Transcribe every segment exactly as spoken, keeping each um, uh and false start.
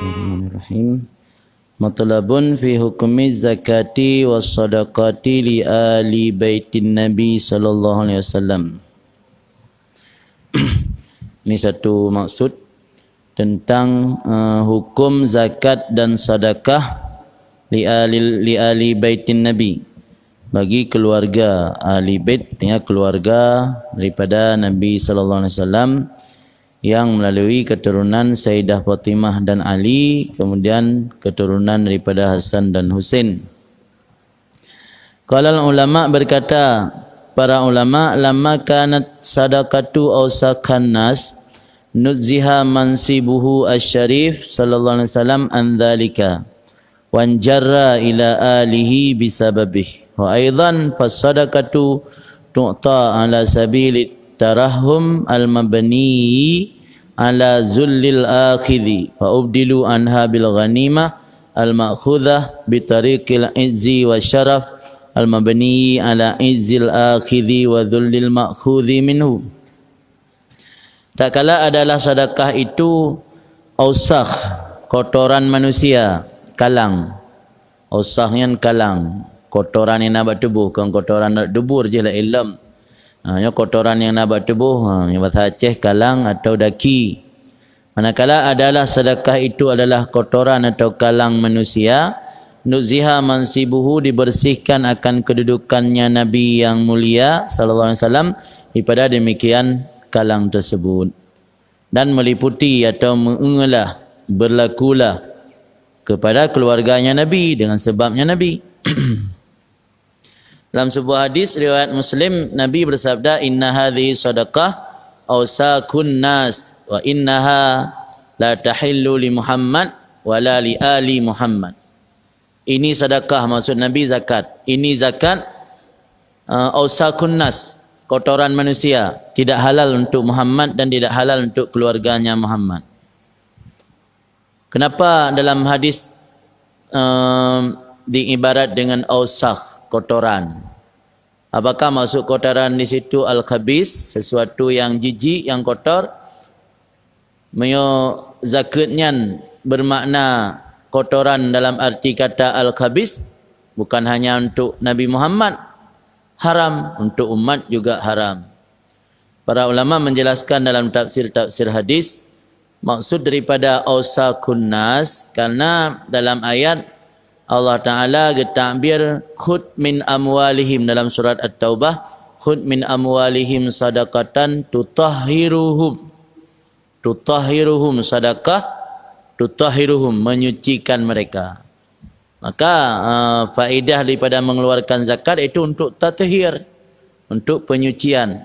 Bismillahirrahmanirrahim. Matlabun fi hukmi zakati wa sadaqati li ali baitin Nabi sallallahu alaihi wasallam. Ini satu maksud tentang, eh, hukum zakat dan sedekah li ahli, li ahli baitin Nabi, bagi keluarga ahli bait, artinya keluarga daripada Nabi sallallahu alaihi wasallam yang melalui keturunan Sayyidah Fatimah dan Ali, kemudian keturunan daripada Hasan dan Husain. Qala ulama, berkata para ulama, lamma kanat sadaqatu awsakhan nas, nuziha mansibuhu asy-syarif sallallahu alaihi wasallam an dzalika, wanjarra ila alihi bisababih. Wa aidan fasadaqatu tu'ta ala sabilit tarahum al-mabni ala zullil akhidhi, fa ubdilu anha bil ghanimah al-ma'khudhah bi tariqil izzi wa syaraf al-mabni ala izzil akhidhi wa dhullil ma'khudhi minhu. Tak kala adalah sedekah itu ausakh, kotoran manusia, kalang. Ausakh nyan kalang, kotoran nyang na bak tuboh, kon kotoran dubur jih laén lom. Ha, nyoe kotoran nyang na bak tuboh, ha, nyoe bahasa Aceh kalang atau daki. Manakala adalah sedekah itu adalah kotoran atau kalang manusia, nuziha mansibuhu, dibersihkan akan kedudukannya Nabi yang mulia sallallahu alaihi wasallam daripada demikian kalang tersebut. Dan meliputi atau meu'eulah, berlakulah kepada keluarganya Nabi dengan sebabnya Nabi. Dalam sebuah hadis riwayat Muslim, Nabi bersabda, "Inna hadhihi sadaqah ausakun nas, wa innaha la tahillu li Muhammad wa la li ali Muhammad." Ini sedekah, maksud Nabi zakat. Ini zakat, uh, ausakun nas, kotoran manusia, tidak halal untuk Muhammad dan tidak halal untuk keluarganya Muhammad. Kenapa dalam hadis, um, diibarat dengan ausakh, kotoran? Apakah maksud kotoran di situ al-khabis, sesuatu yang jijik, yang kotor? Meunyoe zakat nyan bermakna kotoran dalam arti kata al-khabis, bukan hanya untuk Nabi Muhammad haram, untuk umat juga haram. Para ulama menjelaskan dalam tafsir-tafsir hadis, maksud daripada ausakun nas, karena dalam ayat Allah Ta'ala geutakbir, "Khudh min amwalihim," dalam surat At-Taubah, "Khudh min amwalihim sadaqatan tutahhiruhum." Tutahhiruhum sadaqah, tutahhiruhum, menyucikan mereka. Maka, uh, faedah daripada mengeluarkan zakat itu untuk tathir, untuk penyucian.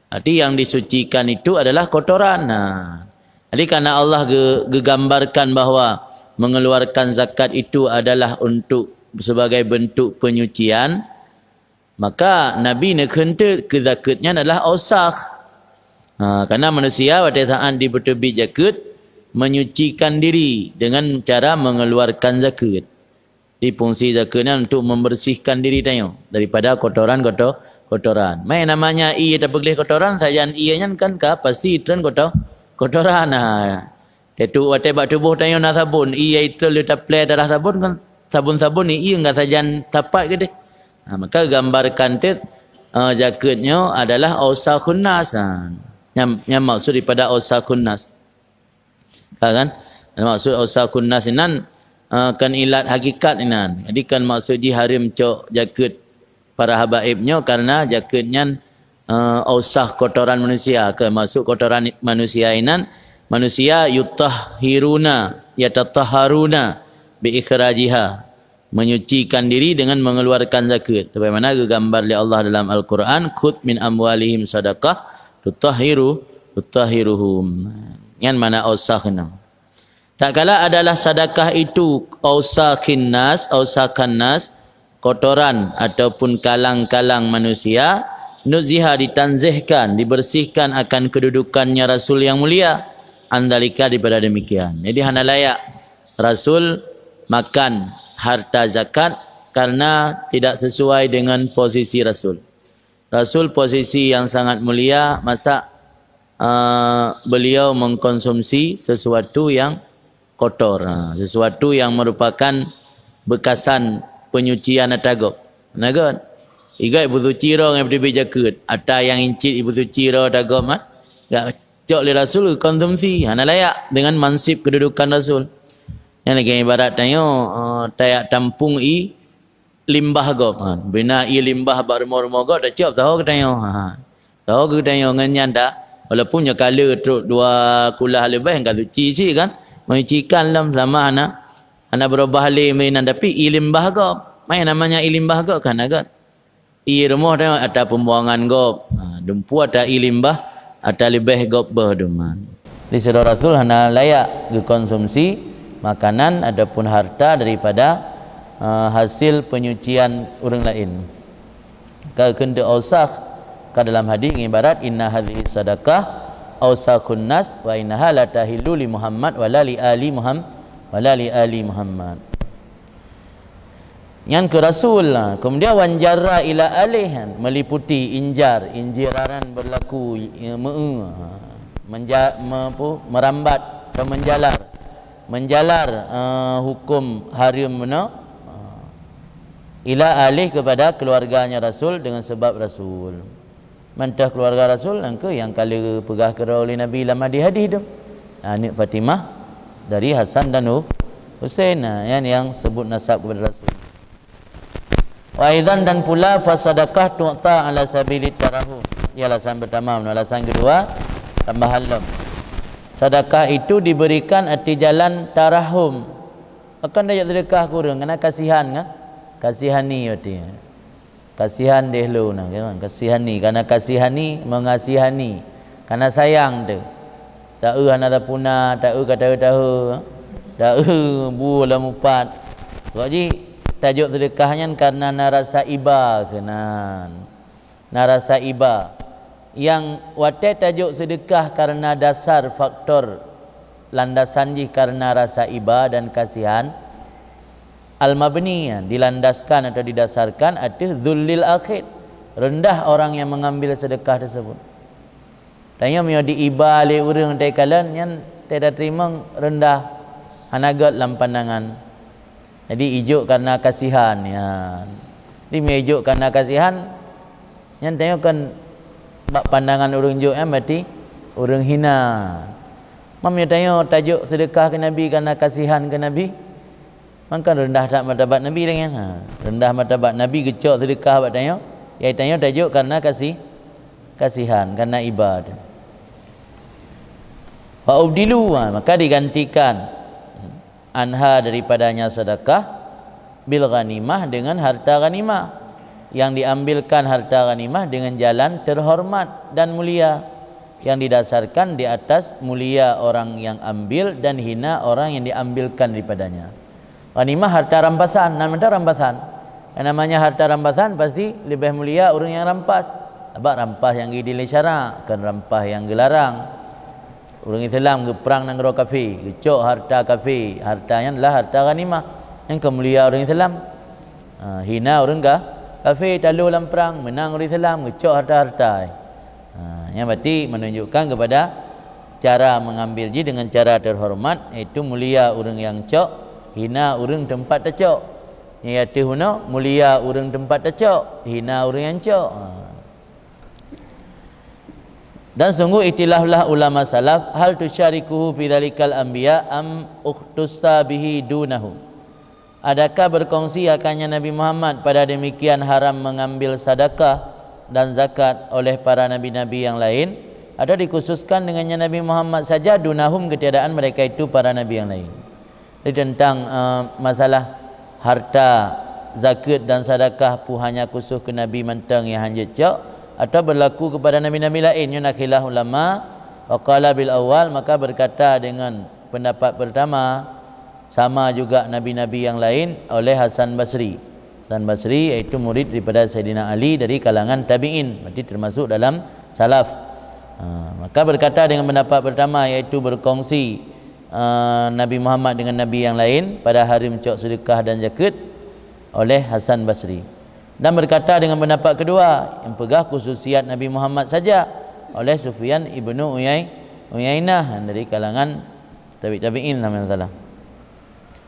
Arti yang disucikan itu adalah kotoran. Nah, jadi karena Allah ge-, gegambarkan bahwa mengeluarkan zakat itu adalah untuk, sebagai bentuk penyucian, maka Nabi neukheun teuk keu zakat nyan adalah ausakh. Ha, karena manusia watée saat dipeuteubiet zakat menyucikan diri dengan cara mengeluarkan zakat. Di fungsi zakat nyan untuk membersihkan diri tanyoe daripada kotoran-koto-, kotoran. Mai namanya ie tapeugléh kotoran, sajan ie nyan kan ka pasti treun koto-, kotoran. Ha. Tetu watée bak tuboh tanyoe na sabon, ie itrol lé taplé darah sabon kan, sabon-sabon ie enggak sajan tapat keudeh. Ha, maka gambarkan teuk, uh, zakat nyoe adalah ausakhun nas. Ha. Nyam, nyam maksud daripada ausakhun nas. Ka kan? Maksud ausakhun nas inan, uh, kan ilat hakikat inan. Jadi kan maksud jih hareuem cok zakat para habaib nyoe karena zakat nyan, eh, ausakh kotoran manusia, ke maksud kotoran manusia inan, manusia yutahhiruna, yatatahharuna bi ikhrajiha, menyucikan diri dengan mengeluarkan zakat. Sebagaimana geugambar lé Allah dalam Al-Quran, "Khudh min amwalihim sadaqah tutahhiru-, tutahhiruhum." Nyan makna ausakh nyan. Tak kala adalah sadakah itu ausakhin nas, ausakhan nas, kotoran ataupun kalang-kalang manusia, nuziha ditanzihkan, dibersihkan akan kedudukannya Rasul yang mulia, andalika daripada demikian. Jadi hana layak Rasul makan harta zakat karena tidak sesuai dengan posisi Rasul. Rasul posisi yang sangat mulia, masa, uh, beliau mengkonsumsi sesuatu yang kotor. Ha, sesuatu yang merupakan bekasan penyucian ata gob. Na göt? Igat ipeusuci droe ngon ipeuteubit jakeuet. Ata nyang incit ipeusuci droe ata gob, ha? Gak cok lé Rasul konsumsi. Hana layak dengan mansib kedudukan Rasul. Nyan lagèe ibarat tanyoe, eh, tajak tampung ié limbah gob. Ha, bina ié limbah bak rumoh-rumoh gob, tacok saho geutanyoe. Ha, saho geutanyoe ngon nyan dak, walaupun nyoe ka le trok dua kulah leubeh ka suci cit kan. Menyucikan lom sama hana, hana beurubah lé meunan, tapi ié limbah gob. Mai namanya ié limbah gob kan agak. Ié rumoh tanyoe ata pembuangan gob. Ha, dumpeue ata ié limbah, ata leubeh gob beuh duman. Di sidroe Rasul hana layak geukonsumsi makanan ataupun harta daripada, eh, hasil penyucian ureuëng laén. Ka keuneuk ausakh, ka dalam hadis ngibarat, "Inna hadhihi sadaqah ausakhun nas wa innaha la tahillu li Muhammad wa la li ali Muhammad, wa la li ali Muhammad." Nyan keu Rasul. Kemudian, "Wan jarra ila alih", meliputi injar, injiraran berlaku, eh, meu-, menja-, me-, apa, merambat atau menjalar, menjalar, eh, hukum hareuem meunoe, eh, ila alih, kepada keluarganya Rasul dengan sebab Rasul. Mantong keluarga Rasul, nyang kheueh nyang ka lheueh peugah keudroe lé Nabi lam hadis-hadis tu. Aneuk Fatimah dari Hasan dan Hu-, Husain. Nah, nyan nyang sebut nasab kepada Rasul. Wa aidan, dan pula, fa sadaqah tu'ta ala sabili tarahum. Ia alasan pertama, alasan kedua, tambahan lom. Sedekah itu diberikan ati jalan tarahum. Akan tajok sedekah keu ureuëng, karena kasihan kan? Kasihani berarti. Kasihan deh lôn, nah, kan? Kasihani, karena kasihani, mengasihani. Karena sayang tu. Taeu hana tapuna, taeu ka taeu-taeu, taeu bu lam upat. Kok ji tajok sedekah nyan karena na rasa iba keunan. Na rasa iba. Nyang watée tajok sedekah karena dasar faktor landasan jih karena rasa iba dan kasihan, al-mabni, dilandaskan atau didasarkan ateueh zullil akhid, rendah orang yang mengambil sedekah tersebut. Tanyoe meunyoe diiba lé ureuëng teukalon, nyan teutateurimong rendah, hana gét lam pandangan. Jadi ijok karena kasihan, nyan. Jadi meunyoe ijok karena kasihan, nyan tanyoe kan bak pandangan ureuëng jok nyan berarti ureuëng hina. Meunyoe tanyoe tajok sedekah keu Nabi karena kasihan keu Nabi, maka rendah that martabat Nabi lagée nyan. Ha, rendah martabat Nabi geucok sedekah bak tanyoe, yaitu tanyoe tajok karena kasih, kasihan, karena iba. Fa ubdilu, ha, maka digantikan anha daripadanya sedekah bil ghanimah dengan harta ghanimah. Yang diambilkan harta ghanimah dengan jalan terhormat dan mulia. Yang didasarkan di atas mulia orang yang ambil dan hina orang yang diambilkan daripadanya. Ghanimah harta rampasan, nan mantong rampasan. Yang namanya harta rampasan pasti leubeh mulia ureuëng nyang rampas. Sabab rampas nyang geudilée syara, kon rampas nyang geularang. Ureuëng Islam geuprang nanggroe kafé, geucok harta kafé, harta nyan adalah harta ghanimah. Nyang keu mulia ureuëng Islam. Ha, hina ureuëng ka-, kafé, talo lam prang, meunang ureuëng Islam, geucok harta-harta. Ha, nyan berarti menunjukkan kepada cara mengambil jih dengan cara terhormat, yaitu mulia ureuëng nyang cok, hina ureuëng teumpat tacok. Nyang ateueh unoe, mulia ureuëng teumpat tacok, hina ureuëng nyang cok. Ha. Dan sungguh ikhtilaflah ulama salaf, hal tusyarikuhu fi dzalikal anbiya am ukhtussa bihi dunahum. Adakah berkongsi akannya Nabi Muhammad pada demikian haram mengambil sedekah dan zakat oleh para nabi-nabi yang lain, atau dikhususkan dengannya Nabi Muhammad saja dunahum ketiadaan mereka itu para nabi yang lain? Jadi tentang, eh, masalah harta, zakat dan sedekah pu hanya khusus keu Nabi mantong nyang hanjeuet cok atau berlaku kepada nabi-nabi laén, nyoe na khilaf ulama. Wa qala bil awwal, maka berkata dengan pendapat pertama, sama juga nabi-nabi yang lain, oleh Hasan Basri. Hasan Basri yaitu murid daripada Saidina Ali dari kalangan tabi'in, berarti termasuk dalam salaf. Ha, maka berkata dengan pendapat pertama, yaitu berkongsi, eh, Nabi Muhammad dengan nabi yang lain pada hareuem cok sedekah dan zakat, oleh Hasan Basri. Dan berkata dengan pendapat kedua, yang peugah khususiat Nabi Muhammad saja, oleh Sufyan ibnu Uyai-, Uyainah dari kalangan tabi-, tabi'in sama yang salah.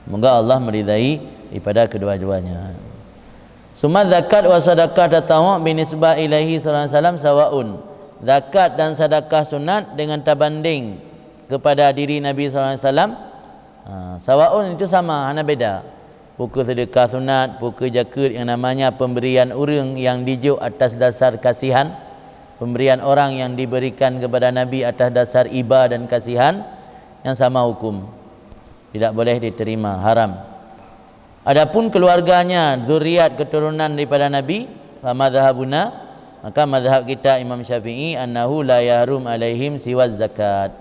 Semoga Allah meridai daripada kedua-duanya. Summa zakat wa sadaqah tatawwu' binisbah ilaihi sallallahu alaihi wasallam sawaun. Zakat dan sedekah sunat dengan tabanding kepada diri Nabi sallallahu alaihi wasallam, ha, sawaun itu sama, hana beda. Peu kheueh sedekah sunat, peu kheueh jakeuet, yang namanya pemberian ureuëng yang dijok atas dasar kasihan, pemberian orang yang diberikan kepada Nabi atas dasar iba dan kasihan, yang sama hukum. Tidak boleh diterima, haram. Adapun keluarganya, zuriat keturunan daripada Nabi, fa madhhabuna, maka mazhab kita Imam Syafi'i, annahu la yahrum alaihim siwa zakat.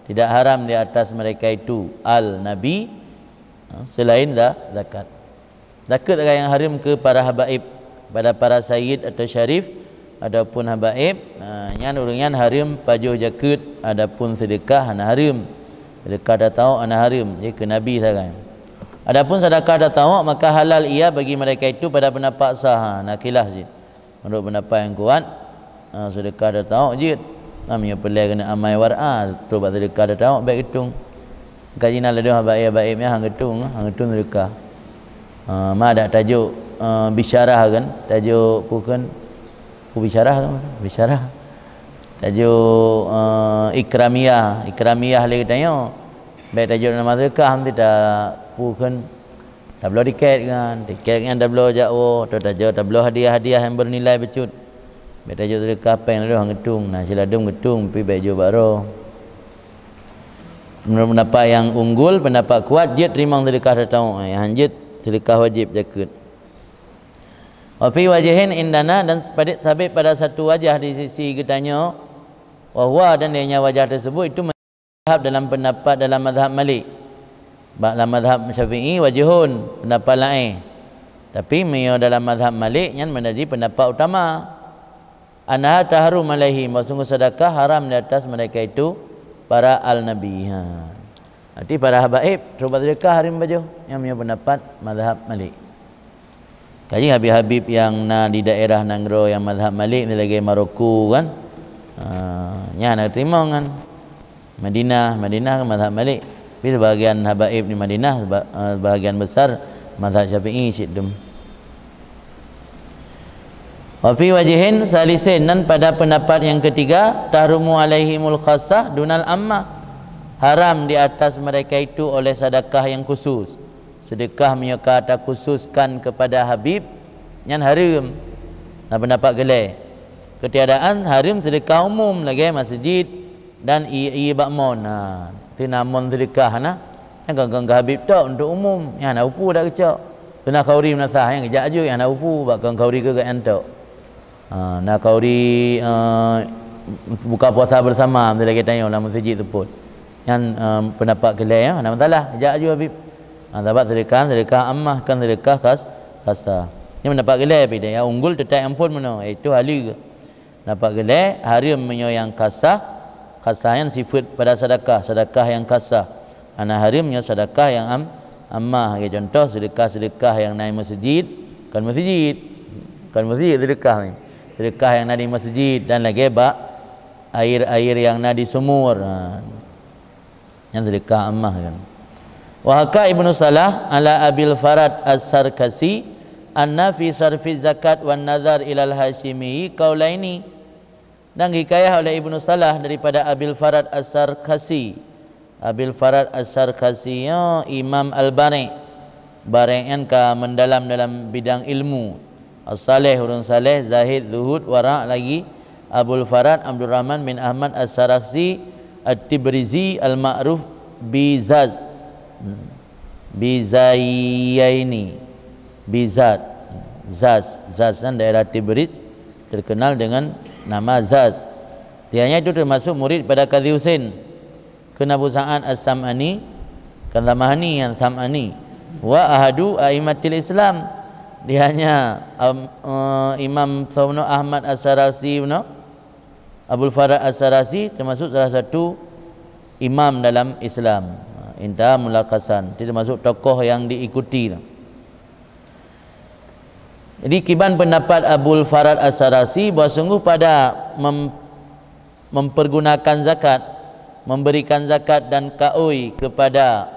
Tidak haram di atas mereka itu al Nabi, ha, selain za-, zakat. Zakat adalah yang haram ke para habaib, pada para sayyid atau syarif, ataupun habaib, ha, nyan ureuëng nyan haram pajoh jakeuet, adapun sedekah hana haram. Sedekah tatawwu' hana haram, jadi ke Nabi sagai. Adapun sedekah tatawwu', maka halal ia bagi mereka itu pada pendapat sah, ha, na khilaf cit. Menurut pendapat yang kuat, ha, sedekah tatawwu' jeuet. Nah, meunyoe peureulée keuneuk amai war'a, trok bak sedekah tatawwu' bék geutung. Ka jina ladôm habaib-habaib nyan han geutung, han geutung sedekah. Ha, ma dak tajok, eh, bisyarah kan? Tajok peu kan? Peu bisyarah kan? Bisyarah. Tajok, eh, ikramiyah, ikramiyah lé geutanyoe. Bék tajok nama sedekah, mesti ta-, peu kan? Tabloe tiket kan, tiket nyan tabloe jak woe, atau tajo-, tabloe hadiah-hadiah nyang bernilai bacut. Bék tajok sedekah péng ladôm han geutung, na siladôm geutung, tapi bék jok bak droe. Menurut pendapat yang unggul, pendapat kuat, jeuet teurimong sedekah tatawwu', eh, han jeuet sedekah wajéb jakeuet. Wa fi wajhin indana, dan pada, sabit pada satu wajah di sisi geutanyoe, wa huwa, dan ianya wajah tersebut itu mazhab dalam pendapat dalam mazhab Malik. Bak lam mazhab Syafi'i wajhun, pendapat laén. Tapi meunyoe dalam mazhab Malik nyan menjadi pendapat utama. Annaha tahrum alaihim, bahwa sungguh sedekah haram di atas mereka itu para al-nabi. Ha. Arti para habaib, trok bak sedekah haram pajoh. Nyan meunyoe pendapat mazhab Malik. Kaji habib-habib nyang na di daerah nanggroe nyang mazhab Malik, lagée Maroko kan. Ha, nyan na teurimong kan. Madinah, Madinah kan mazhab Malik. Tapi sebahagian habaib di Madinah, seba-, eh, sebahagian besar mazhab Syafi'i cit dum. Wa fi wajhin salisin, nan pada pendapat yang ketiga, tahrumu alaihimul khassah dunal ammah. Haram di atas mereka itu oleh sedekah yang khusus. Sedekah meunyoe ka takhususkan kepada habib, nyan hareuem. Na pendapat geulée. Keutiadaan hareuem sedekah umum lagée masjid dan ie-ie bak mon. Ha, teuna mon sedekah na. Nyan kon keu habib tok, untuk umum. Nyan hana upu dak geucok. Teuna khauri meunasah, nyan geujak aju, nyan hana upu, bak kon khauri keu gobnyan tok. Ha, na khauri, eh, buka puasa bersama, misalnya lagée tanyoe lam masjid seupôt. Nyan, eh, pendapat geulée, ya, hana masalah. Jak aju habib. Ha, sabab sedekah, sedekah ammah, kon sedekah khas-, khassah. Nyan pendapat geulée, tapi nyang unggul teutap nyang phon meunoe, yaitu haleue. Pendapat geulée, hareuem meunyoe nyang khassah, khassah nyan sifeuet pada sedekah, sedekah nyang khassah. Hana hareuem nyoe sedekah nyang am-, ammah, lagée contoh sedekah-sedekah nyang na di masjid, kon masjid. Kon masjid sedekah ni. Sedekah nyang na di masjid dan lagée bak air-air nyang na di sumur. Ha. Nyan sedekah ammah kan. Wa haka Ibnu Salah ala Abil Farad As-Sarkhasi anna fi sarfi zakat wan nazar ilal Hasyimi qaulaini. Dan hikayah oleh Ibnu Salah daripada Abil Farad As-Sarkhasi. Abil Farad As-Sarkhasi nyoe Imam Al-Bari'. Bari' nyan ka mendalam dalam bidang ilmu. As-Saleh, ureuëng saleh, zahid, zuhud, wara' lagi. Abul Farad Abdurrahman bin Ahmad As-Sarakhsi At-Tibrizi al-ma'ruf bi Zaz. Hmm. Bi Zayaini. Bi Zaz. Zaz. Zaz kan daerah Tibriz terkenal dengan nama Zaz. Dianya itu termasuk murid pada Qadhi Husain. Kheun Abu Sa'ad As-Sam'ani, kan Sam'ani, nyang Sam'ani. Wa ahadu a'immatil Islam. Dianya, am, eh, Imam Sabono Ahmad As-Sarasi, no? Abul Faraj As-Sarasi termasuk salah satu imam dalam Islam. Intaha mulakhasan. Dia termasuk tokoh yang diikuti. Jadi, kiban pendapat Abul Faraj As-Sarasi bahwa sungguh pada mem-, mempergunakan zakat, memberikan zakat dan kaui kepada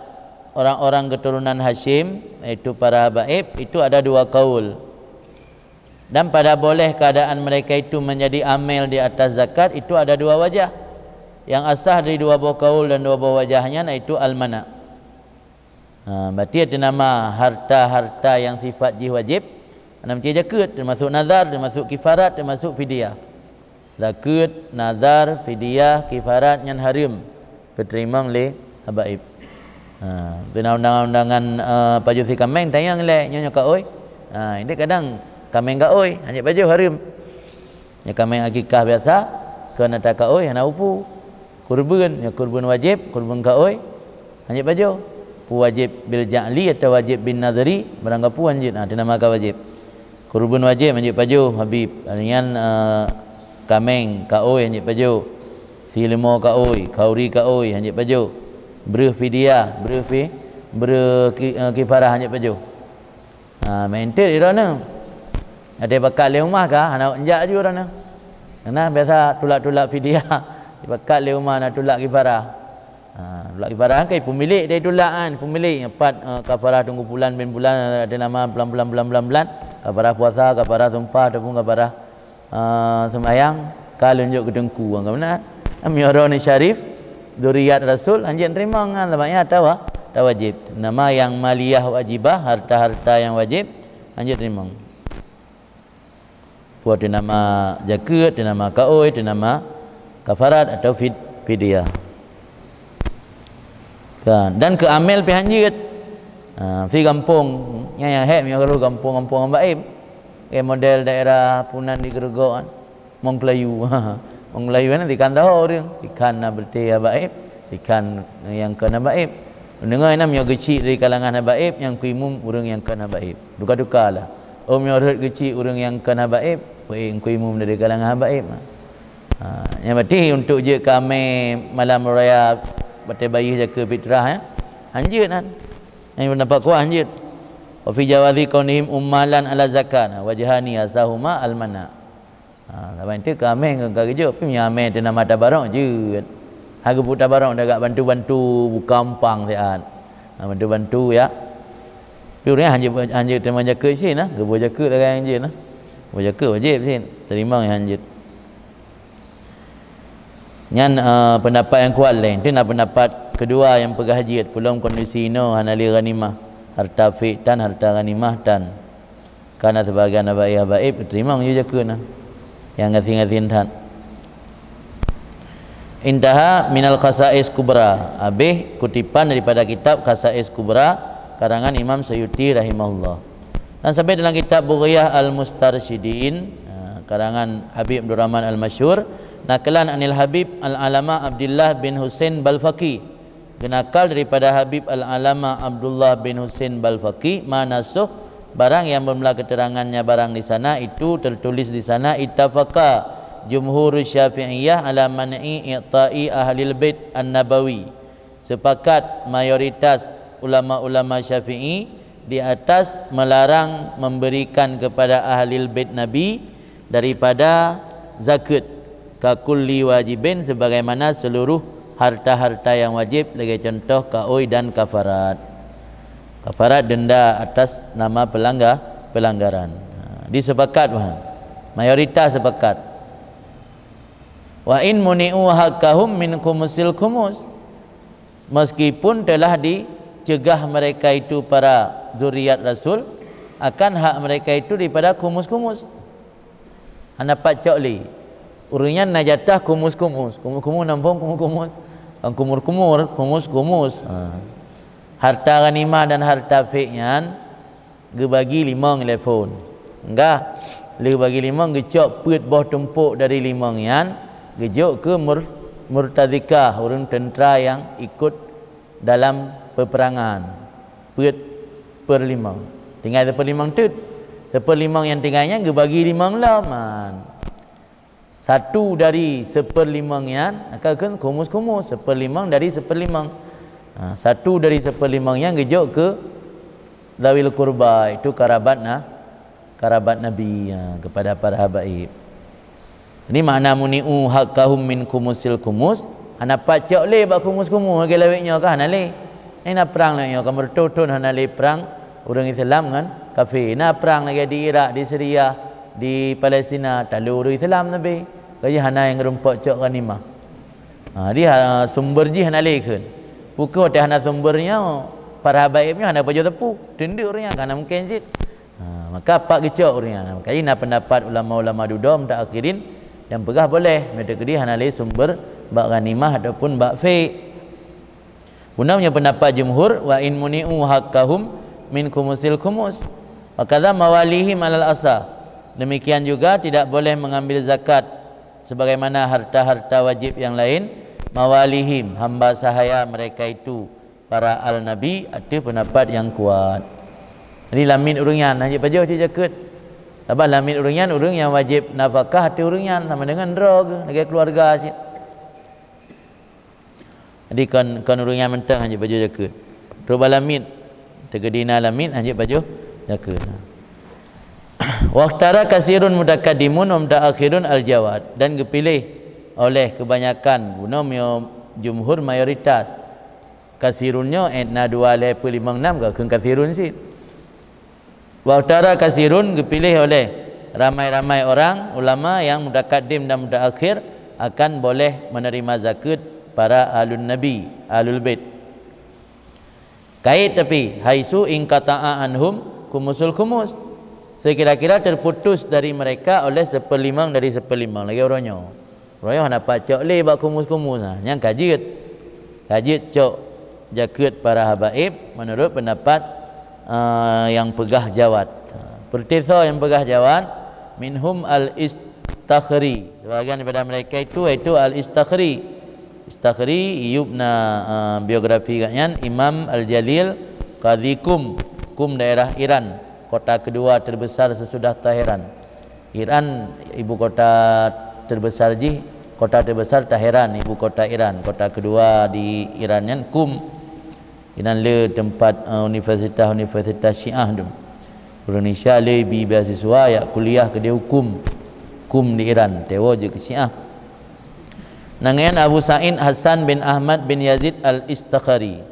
orang-orang keturunan Hasyim, yaitu para habaib, itu ada dua kaul. Dan pada boleh keadaan mereka itu menjadi amil di atas zakat, itu ada dua wajah. Yang asah dari dua boh kaul dan dua boh wajah nyan, yaitu al-mana'. Ha, berarti teunama harta-harta yang sifat jih wajib, na meucue jakeuet, termasuk nazar, termasuk kifarat, termasuk fidyah. Zakeuet, nazar, fidyah, kifarat nyan hareuem geuteurimong lé habaib. Ha, keunan undangan-undangan, eh, pajoh si kaméng tanyong lé, nyoe, nyoe kaôi. Ha, jadi kadang kaméng kaôi, hana jeuet pajoh, hareuem. Nyoe kaméng akikah biasa, kon ata kaôi hana upu. Kurban, nyoe kurban wajib, kurban kaôi, hana jeuet pajoh. Peu wajib bil ja'li atau wajib bin nadri, barang gapu hana jeuet, ha, teunama ka wajib. Kurban wajib hana jeuet pajoh, Habib. Nyan, eh, kaméng kaôi hana jeuet pajoh. Si leumô kaôi, khauri kaôi hana jeuet pajoh. Breuh fidyah, breuh fi-, breuh ki-, eh, kifarah hana jeuet pajoh. Ha, meuintet droeneuh. Ada bakat lé umat ka, hana jak ju droeneuh. Karena biasa tulak-tulak fidyah, bakat lé umat na tulak kifarah. Ha, tulak kifarah kan pemilik dari tulak kan, pemilik nyan pat, eh, kafarah teungku pulan bin pulan, eh, ada nama pulan, pulan, pulan, pulan, pulan. Kafarah puasa, kafarah sumpah ataupun kafarah, eh, sembahyang, ka lôn jok keu teungku, kan beuna? Meunyoe droeneuh syarif, zuriat Rasul, hana jeuet teurimong kan, sabab nyan ata wa-, ata wajib. Nama yang maliyah wajibah, harta-harta yang wajib, hana jeuet teurimong. Peu teunama jakeuet, teunama kaôi, teunama kafarat atau fid-, fidyah. Kan, dan keu amil pih hana jeuet. Ha, si gampông, nyan nyang hék meunyoe rôh gampông-gampông habaib. Eh, model daerah punan di Geureugoe kan. Mongklayu. Mongklayu nyan dikhan saho ureueng, dikhan na beureuté habaib, dikhan nyang kon habaib. Deungoe na meunyoe geuchik dari kalangan habaib, nyang keu imum ureueng nyang kon habaib. Duka-duka lah. Oh, meunyoe rhot geuchik ureueng nyang kon habaib, wéh, nyang keu imum dari kalangan habaib. Ha, nyang berarti untuk jeuet keu amé malam raya batée bayeue jakeuet fitrah, ya. Hana jeuet nyan. Nyang pendapat kuat hana jeuet. Wa fi jawazi kaunihim ummalan ala zakat. Wajhani asahuma al-mana'. Ha, sabab itu keu amé ngon ka geujok, tapi meunyoe amé teunama tabarok jeuet. Ha, geupeu tabarok dak bantu-bantu buka umpang siat. Ha, bantu-bantu ya. Tapi ureueng hana jeuet, hana jeuet teuma jakeuet cit nah, geuboh jakeuet lagée nyang jeuet nah. Boh jakeuet wajéb cit, teurimong nyang hana jeuet. Nyan, eh, pendapat nyang kuat lé. Itu na pendapat keudua nyang peugah jeuet, peulom kondisi inoe hana lé ghanimah, harta fik tan, harta ghanimah tan. Kana sebagian habaib-habaib teurimong ju jakeuet nyan. Nyang gasien-gasien that. Intaha minal Khasais Kubra. Habéh kutipan daripada kitab Khasais Kubra karangan Imam Suyuti rahimahullah. Dan sampai dalam kitab Bughyah Al-Mustarsyidin, ha, karangan Habib Abdurrahman Al-Masyhur, naqlan anil Habib Al-Alama Abdullah bin Husain Balfaqi. Geunakal daripada Habib Al-Alama Abdullah bin Husain Balfaqi, ma nassuh, barang nyang beumeulah keuterangannya barang di sana, itu tertulis di sana, ittafaqa jumhur Syafi'iyah ala man'i i'ta'i ahlil bait an-nabawi. Sepakat mayoritas ulama-ulama Syafi'i di atas melarang memberikan kepada ahlil bait Nabi daripada zakeuet, ka kulli wajibin, sebagaimana seluruh harta-harta yang wajib, lagée contoh kaôi dan kafarat. Kafarat denda atas nama pelangga-, pelanggaran. Ha, disepakat, bah. Mayoritas sepakat. Wa in muni'u haqqahum min khumusil khumus. Meskipun telah dicegah mereka itu, para zuriat Rasul, akan hak mereka itu daripada khumus-khumus. Hana pat cok lé. Ureueng nyan na jatah khumus-khumus. Khumus-khumus, na muphom khumus-khumus? Kan kumur-kumur, khumus-khumus. Ha. Harta ghanimah dan harta fik nyan geubagi limong lé phon. Enggak, lheueh bagi limong geucok peuet boh tumpok dari limong nyan, geujok keu mur-, murtazikah, ureueng teuntra nyang ikot dalam peuperangan. Peuet per limong. Tinggai seuper limong teut. Seuper limong nyang tinggai nyan geubagi limong lom, man. Satu dari seuper limong nyan, maka kheun khumus-khumus, seuper limong dari seuper limong. Ha, satu dari seuper limong nyan geujok keu zawil qurba, itu karabat na-, karabat Nabi, ha, kepada para habaib. Jadi makna muni'u haqqahum min khumusil khumus, hana pat cok lé bak khumus-khumus lagée lawét nyoe ka hana lé. Hana prang lagée nyoe, ka meureutoh thon hana lé prang ureuëng Islam ngon kafé. Na prang lagée di Irak, di Syria, di Palestina, talu ureuëng Islam leubeh. Kajih hana nyang rumpok cok ghanimah. Ha, jadi ha, sumber jih hana lé kheun. Pukon watée hana sumber nyoe, para habaib nyoe hana pajoh teupeu. Teundeuk ureuëng nyan ka hana mungken cit. Ha, maka apak geucok ureuëng nyan. Maka jih na pendapat ulama-ulama dudoe mutaakhirin nyang peugah boleh, meuteukeudi hana lé sumber bak ghanimah ataupun bak fé. Bunoe nyoe pendapat jumhur, "Wa in muni'u haqqahum min khumusil khumus, wa kadza mawalihim alal asa." Demikian juga tidak boleh mengambil zakat sebagaimana harta-harta wajib yang lain, mawalihim, hamba sahaya mereka itu, para al Nabi, ateueh pendapat yang kuat. Jadi lamiet ureuëng nyan hana jeuet pajoh cit zakeuet. Sabab lamiet ureuëng nyan ureuëng nyang wajib nafakah ateueh ureuëng nyan sama dengan droe geuh, lagée keluarga cit. Jadi kon, kon ureuëng nyan mantong hana jeuet pajoh zakeuet. Trok bak lamiet, teukeudi na lamiet hana jeuet pajoh zakeuet. Waqtara kasirun mutakaddimun wa mutaakhirun al-jawaz, dan geupiléh oleh kebanyakan, bunoe nyoe jumhur, mayoritas. Kasirun nyoe, eh, na dua lhée peulimong nam ka kheun kasirun cit. Waqtara kasirun geupiléh oleh ramai-ramai orang, ulama yang mutakaddim dan mutaakhir, akan boleh menerima zakeuet para alun Nabi, Ahlul Bait. Kait tapi, haitsu inqata'a anhum khumusul khumus. Sekira-kira terputus dari mereka oleh seperlimong dari seperlimong. Lagée uroe nyoe. Uroe nyoe hana pat cok lé bak khumus-khumus. Ha, nyan ka jeuet. Ka jeuet cok zakeuet para habaib menurut pendapat, eh, yang peugah jawaz. Ha, peureuté soe nyang peugah jawaz, minhum al-Istakhri. Sebahagian daripada mereka itu, yaitu al-Istakhri. Istakhri, Iyub na, eh, biografi gobnyan, Imam Al-Jalil, Qadhi Qum, Qum daerah Iran, kota kedua terbesar sesudah Teheran. Iran, ibu kota terbesar jih, kota terbesar Teheran, ibu kota Iran, kota kedua di Iran nyan Qum. Inan le tempat, eh, universitas-universitas Syiah tu. Indonesia le bi beasiswa jak kuliah keudeh u Qum. Qum di Iran, tewo jeuet keu Syiah. Nangén Abu Sa'id Hasan bin Ahmad bin Yazid Al-Istakhari.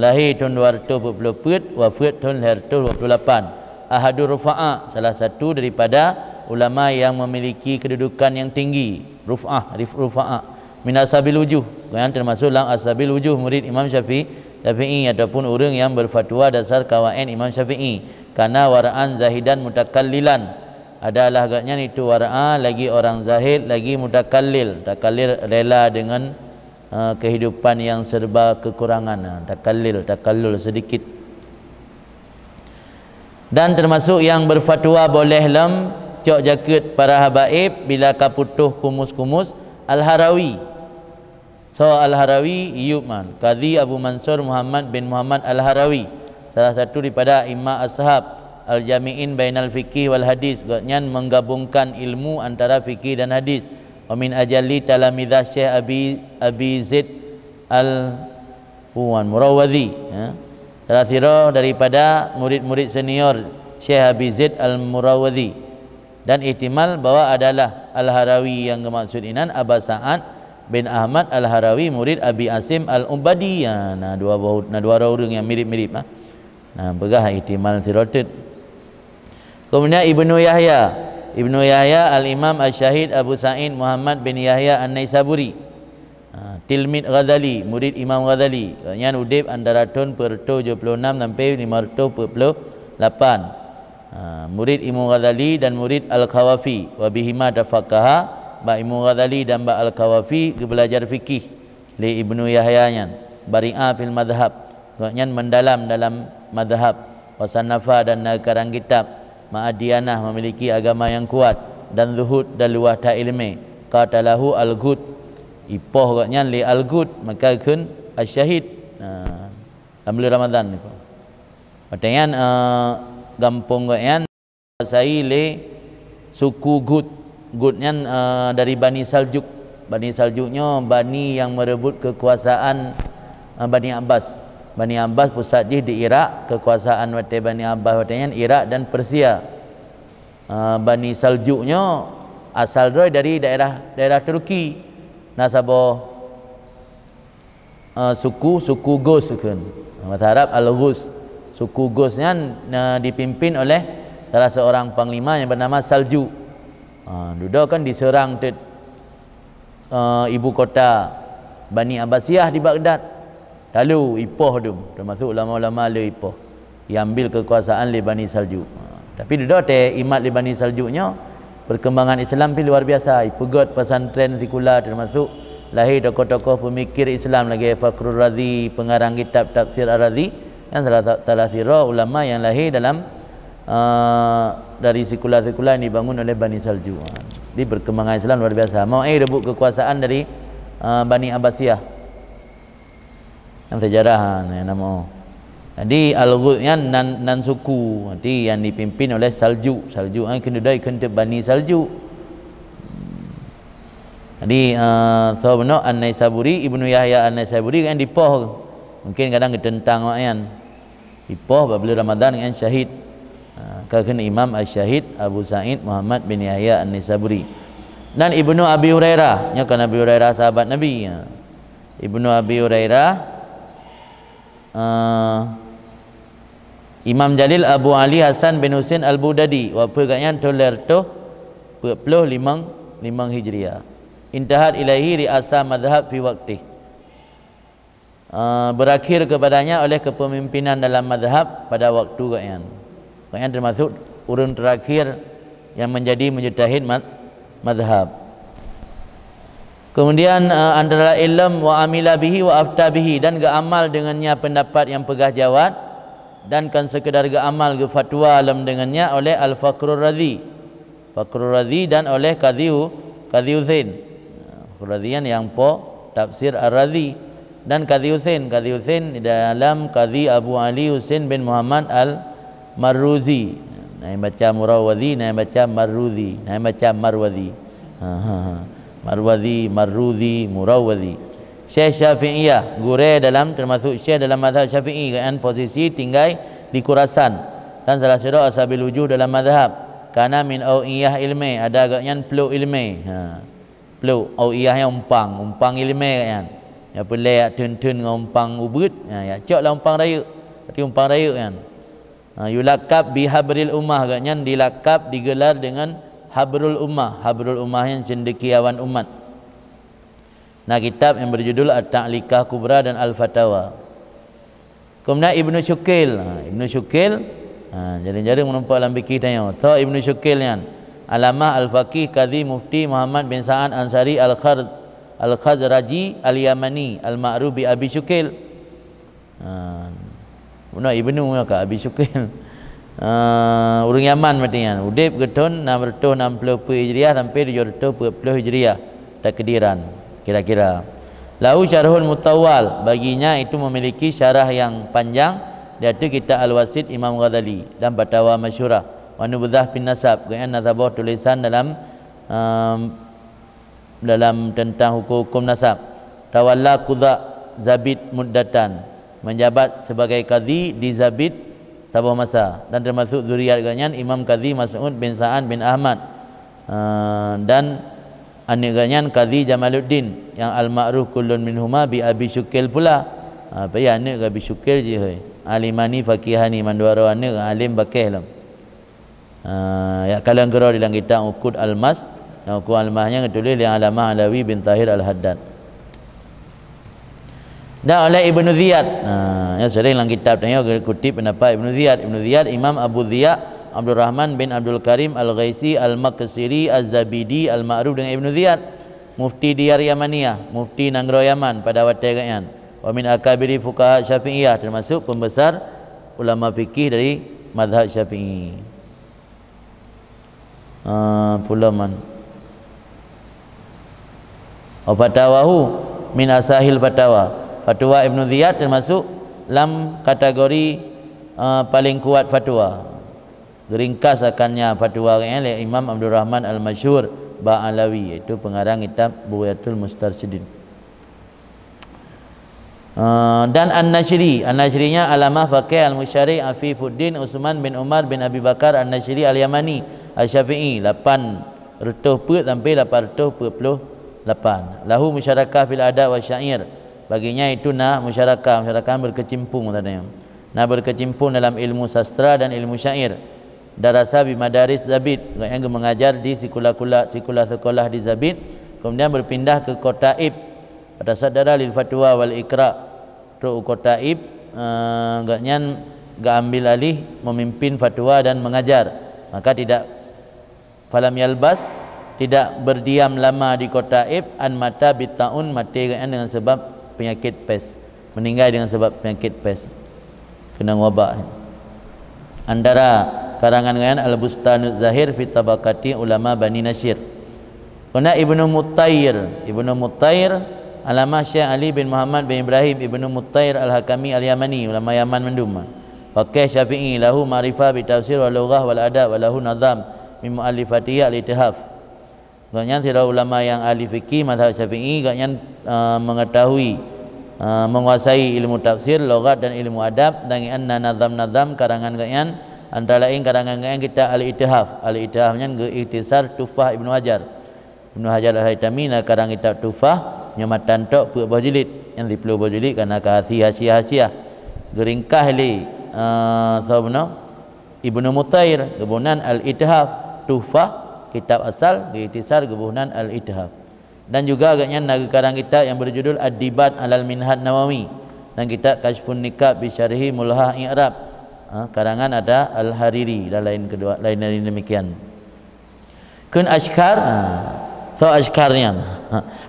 Lahé thon dua reutôh peuet ploh peuet, wafeuet thon lhée reutôh dua ploh lapan. Ahadu Rufa'a, salah satu daripada ulama yang memiliki kedudukan yang tinggi. Ruf'ah, rif-, Rufa'a. Min ashabil wujuh, gobnyan termasuk lam ashabil wujuh, murid Imam Syafi'i, Syafi'i ataupun ureuëng yang berfatwa dasar kawaid Imam Syafi'i. Kana wara'an zahidan mutakallilan. Adalah gobnyan itu wara'a, lagi orang zahid, lagi mutakallil. Mutakallil rela dengan, eh, kehidupan yang serba kekurangan. Ha, takallil, takallul sedikit. Dan termasuk yang berfatwa boleh lom cok jakeuet para habaib bila ka putôh khumus-khumus Al-Harawi. Soe Al-Harawi? Iyub man. Kadhi Abu Mansur Muhammad bin Muhammad Al-Harawi, salah satu daripada a'immah ashab, al-jami'in bainal fiqih wal hadis. Gobnyan menggabungkan ilmu antara fikih dan hadis. Wa min ajalli talamizah Syekh Abi, Abi Zaid Al Puan Murawwazi, ya. Salah sidroe daripada murid-murid senior Syekh Abi Zaid Al-Murawwazi. Dan ihtimal bahwa adalah Al-Harawi nyang geumaksud inan Aba Sa'ad bin Ahmad Al-Harawi, murid Abi Asim Al-Ubadi. Ya, na dua boh, na dua droe ureuëng nyang mirip-mirip, ah. Nah, peugah ihtimal sidroe teuk. Kemudian Ibnu Yahya. Ibnu Yahya Al-Imam Asy-Syahid Abu Sa'id Muhammad bin Yahya An-Naisaburi. Ha, tilmid Ghazali, murid Imam Ghazali. Nyan udeb antara thon peuet reutôh tujoh ploh nam sampai limong reutôh peuet ploh lapan. Ha, murid Imam Ghazali dan murid Al-Khawafi. Wa bihima tafaqqaha, bak Imam Ghazali dan bak Al-Khawafi geubeulajar fikih lé Ibnu Yahya nyan. Bari'a fil madhhab. Gobnyan meudalam dalam madhab, wa sannafa dan na karang kitab, ma'a diyanah memiliki agama nyang kuat, dan zuhud dan luwah that iéleumé. Qatalahu al-Ghut, ipoh gobnyan lé al-Ghut, maka kheun asy-syahid. Nah, lam buleuen Ramadhan niku. Watée nyan, eh, gampông gobnyan dikuasai lé suku Gut. Gut nyan, eh, dari Bani Saljuk. Bani Saljuk nyoe bani nyang meureubot keukuasaan, eh, Bani Abbas. Bani Abbas pusat jih di Irak, keukuasaan watée Bani Abbas watée nyan Irak dan Persia. Eh, Bani Saljuk nyoe asal droe dari daerah, daerah Turki. Na saboh eh, suku, suku Gus kheun. Bahasa Arab Al-Ghus. Suku Gus nyan, eh, dipimpin oleh salah seorang panglima yang bernama Salju. Ha, dudoe kan diserang teuk, eh, ibu kota Bani Abbasiyah di Baghdad. Lalu ipoh tu, termasuk ulama-ulama le ipoh. Diambil kekuasaan lé Bani Salju. Ha, tapi dudoe teuimat lé Bani Salju nyoe, perkembangan Islam pih luar biasa. Ipeugöt pesantren sikula, termasuk lahé tokoh-tokoh pemikir Islam lagèe Fakhrur Razi, pengarang kitab Tafsir Ar-Razi, dan salah, salah sidroe ulama yang lahé dalam, eh, dari sikula-sikula yang dibangun oleh Bani Salju. Jadi perkembangan Islam luar biasa. Mau eh rebut kekuasaan dari, eh, Bani Abbasiyah. Dalam sejarah, ha, nama. Jadi Al-Ghut nyan nan, nan suku, nanti yang dipimpin oleh Salju. Salju, eh, keuneudai keunteuek Bani Salju. Jadi, eh, so bunoe An-Naisaburi, Ibnu Yahya An-Naisaburi kan dipoh. Mungkin kadang geuteuntang awak nyan. Dipoh bak buleuen Ramadan ngon syahid. Ha, ka kheun Imam Asy-Syahid Abu Sa'id Muhammad bin Yahya An-Naisaburi. Dan Ibnu Abi Hurairah, nyoe kan Abi Hurairah sahabat Nabi. Ha. Ibnu Abi Hurairah, eh, Imam Jalil Abu Ali Hasan bin Husain Al-Baghdadi, wafeuet gobnyan thôn lhèe reutôh peuet ploh limong, limong Hijriah. Intahat ilaihi ri'asah mazhab fi waqtih. Eh, berakhir kepadanya oleh kepemimpinan dalam mazhab pada waktu gobnyan. Gobnyan termasuk ureuëng terakhir yang menjadi mujtahid ma-, mazhab. Kemudian, eh, antara ilm wa amila bihi wa afta bihi, dan geuamal dengannya pendapat yang peugah jawab, dan kan sekedar geuamal, geufatwa lom dengannya oleh Al-Fakhrur Razi. Fakhrur Razi dan oleh Qadhi Hu-, Qadhi Husain. Fakhrur Razi nyan nyang po Tafsir Ar-Razi. Dan Qadhi Husain, Qadhi Husain di dalam Qadhi Abu Ali Husain bin Muhammad Al-Marruzi. Na nyang baca Murawazi, na nyang baca Marruzi, na nyang baca Marwazi. Ha, ha, ha. Marwazi, Marruzi, Murawazi. Syekh Syafi'iyah, gurèe dalam, termasuk syekh dalam mazhab Syafi'i, gobnyan posisi tinggai di Khurasan. Dan salah sidroe ashabil wujuh dalam mazhab. Kana min au'iyah ilmi, ada gobnyan plôk ilmi. Ha. Plôk, au'iyah nyan umpang, umpang ilmi gobnyan. Nyang peureulèe jak theun-theun ngon umpang ubeut, ha, jak cok lam umpang rayeuk. Berarti umpang rayeuk nyan. Ha, yulakab bi habril ummah, gobnyan dilakab, digelar dengan habrul ummah. Habrul ummah nyan cendekiawan umat. Na kitab yang berjudul At-Ta'liqah Kubra dan Al-Fatawa. Kemudian Ibnu Syukil. Ha, Ibnu Syukil, ha, jareueng-jareueng meunumpak lam fikih tanyoe. Tho Ibnu Syukil nyan, Alamah Al-Faqih Qadhi Mufti Muhammad bin Sa'ad Ansari Al-Khar-, Al-Khazraji Al-Yamani, al-ma'ruf bi Abi Syukil. Ha, bunoe Ibnu ka Abi Syukil. Ha, ureuëng Yaman berarti nyan. Udeb geuthon enam ratus enam puluh peuet Hijriah sampai tujuh ratus empat puluh Hijriah, takdiran, kira-kira. Lahu syarhun mutawwal, baginya itu memiliki syarah yang panjang, yaitu kitab Al-Wasit Imam Ghazali dan Fatawa Masyhurah, wa Nubzah fin Nasab, geuan nasabah tulisan dalam, em, dalam tentang hukum-hukum nasab. Tawalla Qudha Zabid muddatan, menjabat sebagai kadhi di Zabid saboh masa, dan termasuk zuriat geuhnyan Imam Kadhi Mas'ud bin Sa'ad bin Ahmad, eh, dan aneuk geuhnyan Kadhi Jamaluddin, yang al-ma'ruf kullun minhuma bi Abi Syukil pula. Ha, payah aneuk Abi Syukil jih, hei. Alimani faqihani, mandua droe aneuk alim bakeh lom. Ah, yak kalon keudroe di lam kitab Uqud Almas, nyang Uqud Almas nyan geutuléh lé Alamah Alawi bin Tahir Al-Haddad. Dan oleh Ibnu Ziyad, nah, nyang sering lam kitab tanyoe geukutip pendapat Ibnu Ziyad. Ibnu Ziyad, Imam Abu Ziya, Abdurrahman bin Abdul Karim Al-Ghaisi Al-Maqsiri Az-Zabidi Al-Ma'ruf dengan Ibnu Ziyad, mufti Diyar Yamaniyah, mufti nanggroe Yaman pada watèe geuhnyan. Wa min akabiri fuqaha Syafi'iyah, termasuk pembesar ulama fikih dari mazhab Syafi'i. Ah, pulo man. Wa fatawahu min asahil fatawa. Fatwa Ibnu Ziyad termasuk lam kategori, ah, paling kuat fatwa. Geuringkas akannya fatwa lé Imam Abdurrahman Al-Masyhur Ba'alawi, yaitu pengarang kitab Bughyatul Mustarsyidin. Eh, dan An-Nasyri. An-Nasyri nyan Alamah Faqih Al-Musyarrikh Afifuddin Utsman bin Umar bin Abi Bakar An-Nasyri Al-Yamani Asy-Syafi'i, lapan reutôh peuet sampai lapan reutôh peuet ploh lapan. Lahu musyarakah fil adab wa syair. Bagi nyan itu na musyarakah, musyarakah berkecimpung katanya. Na berkecimpung dalam ilmu sastra dan ilmu syair. Darasa bi madaris Zabid, gobnyan geumeungajar di sikula-kula, sikula-sekolah di Zabid, kemudian berpindah ke Kota Ib. Fatasaddara lil fatwa wal iqra. Trok u Kota Ib, eh, gobnyan geuambil alih memimpin fatwa dan mengajar. Maka tidak, falam yalbas, tidak berdiam lama di Kota Ib, an mata bitaun, maté gobnyan dengan sebab penyakit pes. Meninggai dengan sebab penyakit pes. Keunong wabak. Antara karangan gobnyan Al-Bustanud Zahir fi Tabaqati Ulama Bani Nasyir. Keuna Ibnu Mutair, Ibnu Mutair, alamah Syekh Ali bin Muhammad bin Ibrahim Ibnu Mutair Al-Hakami Al-Yamani, ulama Yaman mandum. Faqih Syafi'i, lahu ma'rifah bi tafsir wal lughah wal adab, wa lahu nazam min mu'allifatihi Al-Ithaf. Gobnyan sidroe ulama nyang ahli fikih mazhab Syafi'i, gobnyan, eh, mengetahui, eh, menguasai ilmu tafsir, lughat dan ilmu adab, dan gobnyan na nazam-nazam karangan gobnyan, antara lain karangan gobnyan kitab Al-Ithaf. Al-Ithaf nyan geu-ikhtisar Tuhfah Ibnu Hajar. Ibnu Hajar Al-Haitami na karang kitab Tuhfah, nyoe matan tok peuet boh jilid, nyang siplôh boh jilid kana ka hasiah-hasiah. Geuringkah lé, eh, soe bunoe? Ibnu Mutair, geuboh nan Al-Ithaf. Tuhfah, kitab asal, geu-ikhtisar geuboh nan Al-Ithaf. Dan juga gobnyan na geukarang kitab nyang berjudul Ad-Dibat alal Minhaj Nawawi dan kitab Kasyfun Niqab bi Syarhi Mulhah I'rab, ha, karangan ada Al-Hariri dan lain kedua, lain-lain demikian. Kheun Ashkar, ha, soe Ashkar nyan?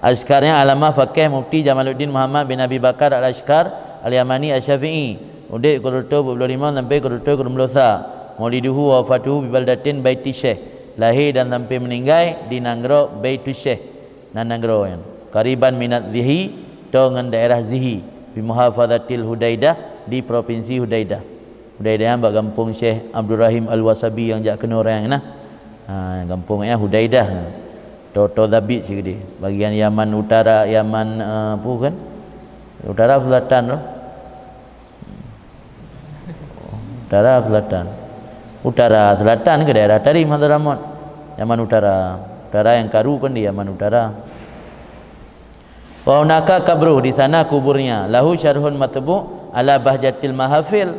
Ashkar nyan alamah Faqih Mufti Jamaluddin Muhammad bin Abi Bakar Al-Ashkar Al-Yamani Asy-Syafi'i. Udeb keu reutôh peuet ploh limong sampai keu reutôh keu limong ploh sa. Mauliduhu wa wafatuhu bi baldatin Baiti Syekh. Lahé dan sampai meuninggai di nanggroe Baitu Syekh. Nan nanggroe nyan. Qariban minat Zihi, toe ngon daerah Zihi, bi muhafazatil Hudaidah, di Propinsi Hudaidah. Hudaidah nyan bak gampông Syekh Abdurrahim Al-Wasabi nyang jak keunoe rang na. Ha, gampông nyan Hudaidah. Toe-toe Zabid sigeudeh. Bagian Yaman Utara, Yaman, eh, apa kan? Utara Selatan tu. Utara Selatan. Utara Selatan ke daerah tadi Hadramaut. Yaman Utara. Utara nyang karu kan di Yaman Utara. Wa hunaka qabruh, di sana kuburnya. Lahu syarhun matbu' ala Bahjatil Mahafil.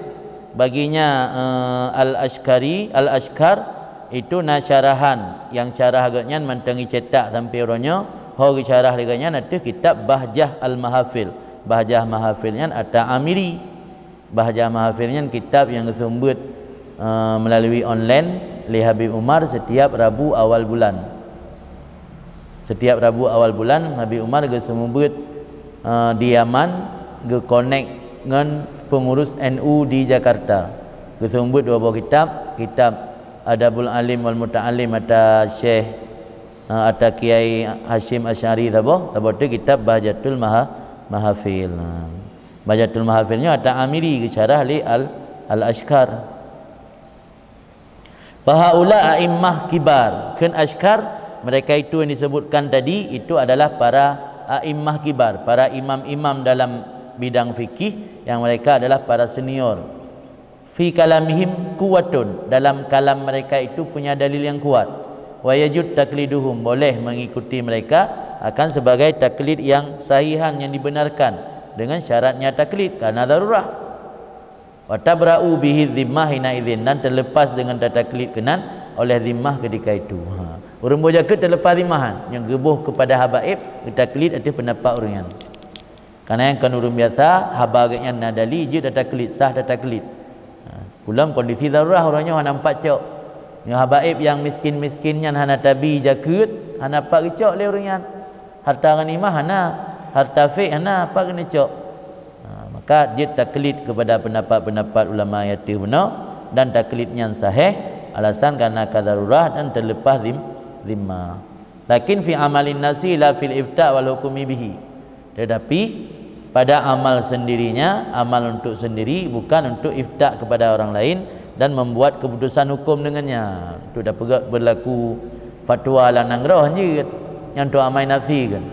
Baginya, eh, Al-Ashkari, Al-Ashkar, itu na syarahan. Nyang syarah geuh nyan mantong icetak sampai uroe nyoe, ho geusyarah lé geuh nyan ateueh kitab Bahjah Al-Mahafil. Bahjah Mahafil nyan ata Amiri. Bahjah Mahafil nyan kitab nyang geuseumeubeuet, eh, melalui online lé Habib Umar setiap Rabu awal bulan. Setiap Rabu awal bulan, Habib Umar geuseumeubeuet, eh, di Yaman, geukonek ngon peungurus N U di Jakarta. Geuseumeubeuet dua boh kitab, kitab Adabul Alim wal Muta'allim ata Syekh, eh, ata Kiai Hasyim Asy'ari saboh, saboh tu kitab Bahjatul Maha-, Mahafil. Nah. Bahjatul Mahafil nyoe ata Amiri geusyarah lé Al-, Al-Ashkar. Fahaula a'immah kibar. Kheun Ashkar, mereka itu yang disebutkan tadi, itu adalah para a'immah kibar, para imam-imam dalam bidang fikih yang mereka adalah para senior. Fi kalamihim quwwatun, dalam kalam mereka itu punya dalil yang kuat. Wa yajuz takliduhum, boleh mengikuti mereka akan sebagai taklid yang sahihan, yang dibenarkan dengan syaratnya taklid karena darurah. Wa tabra'u bihi zimmah hina idzin, dan terlepas dengan tataklid keunan oleh zimmah ketika itu. Ha. Ureuëng boh jakeuet terlepas zimmah, nyang geuboh kepada habaib, geutaklid ateueh pendapat ureuëng nyan. Karena nyang kon ureuëng biasa, haba geuh nyan na dali jeuet tataklid, sah tataklid. Ha. Ulôn kondisi darurah uroe nyoe hana meupat cok. Nyoe habaib nyang miskin-miskin nyan hana tabi jakeuet, hana pat geucok lé ureuëng nyan. Harta ghanimah hana, harta fik hana, pat keuneuk cok. Ha, maka jeuet taklid kepada pendapat-pendapat ulama nyang ateueh bunoe dan taklid nyan sahih, alasan karena ka darurah dan terlepas zim-, zimmah. Lakin fi amalin nafsi la fil ifta wal hukmi bihi. Tetapi pada amal sendirinya, amal untuk sendiri, bukan untuk ifta kepada orang lain dan membuat keputusan hukum dengannya. Untuk dapat berlaku fatwa lam nanggroe jeuet, nyan tu amai nafsi kan.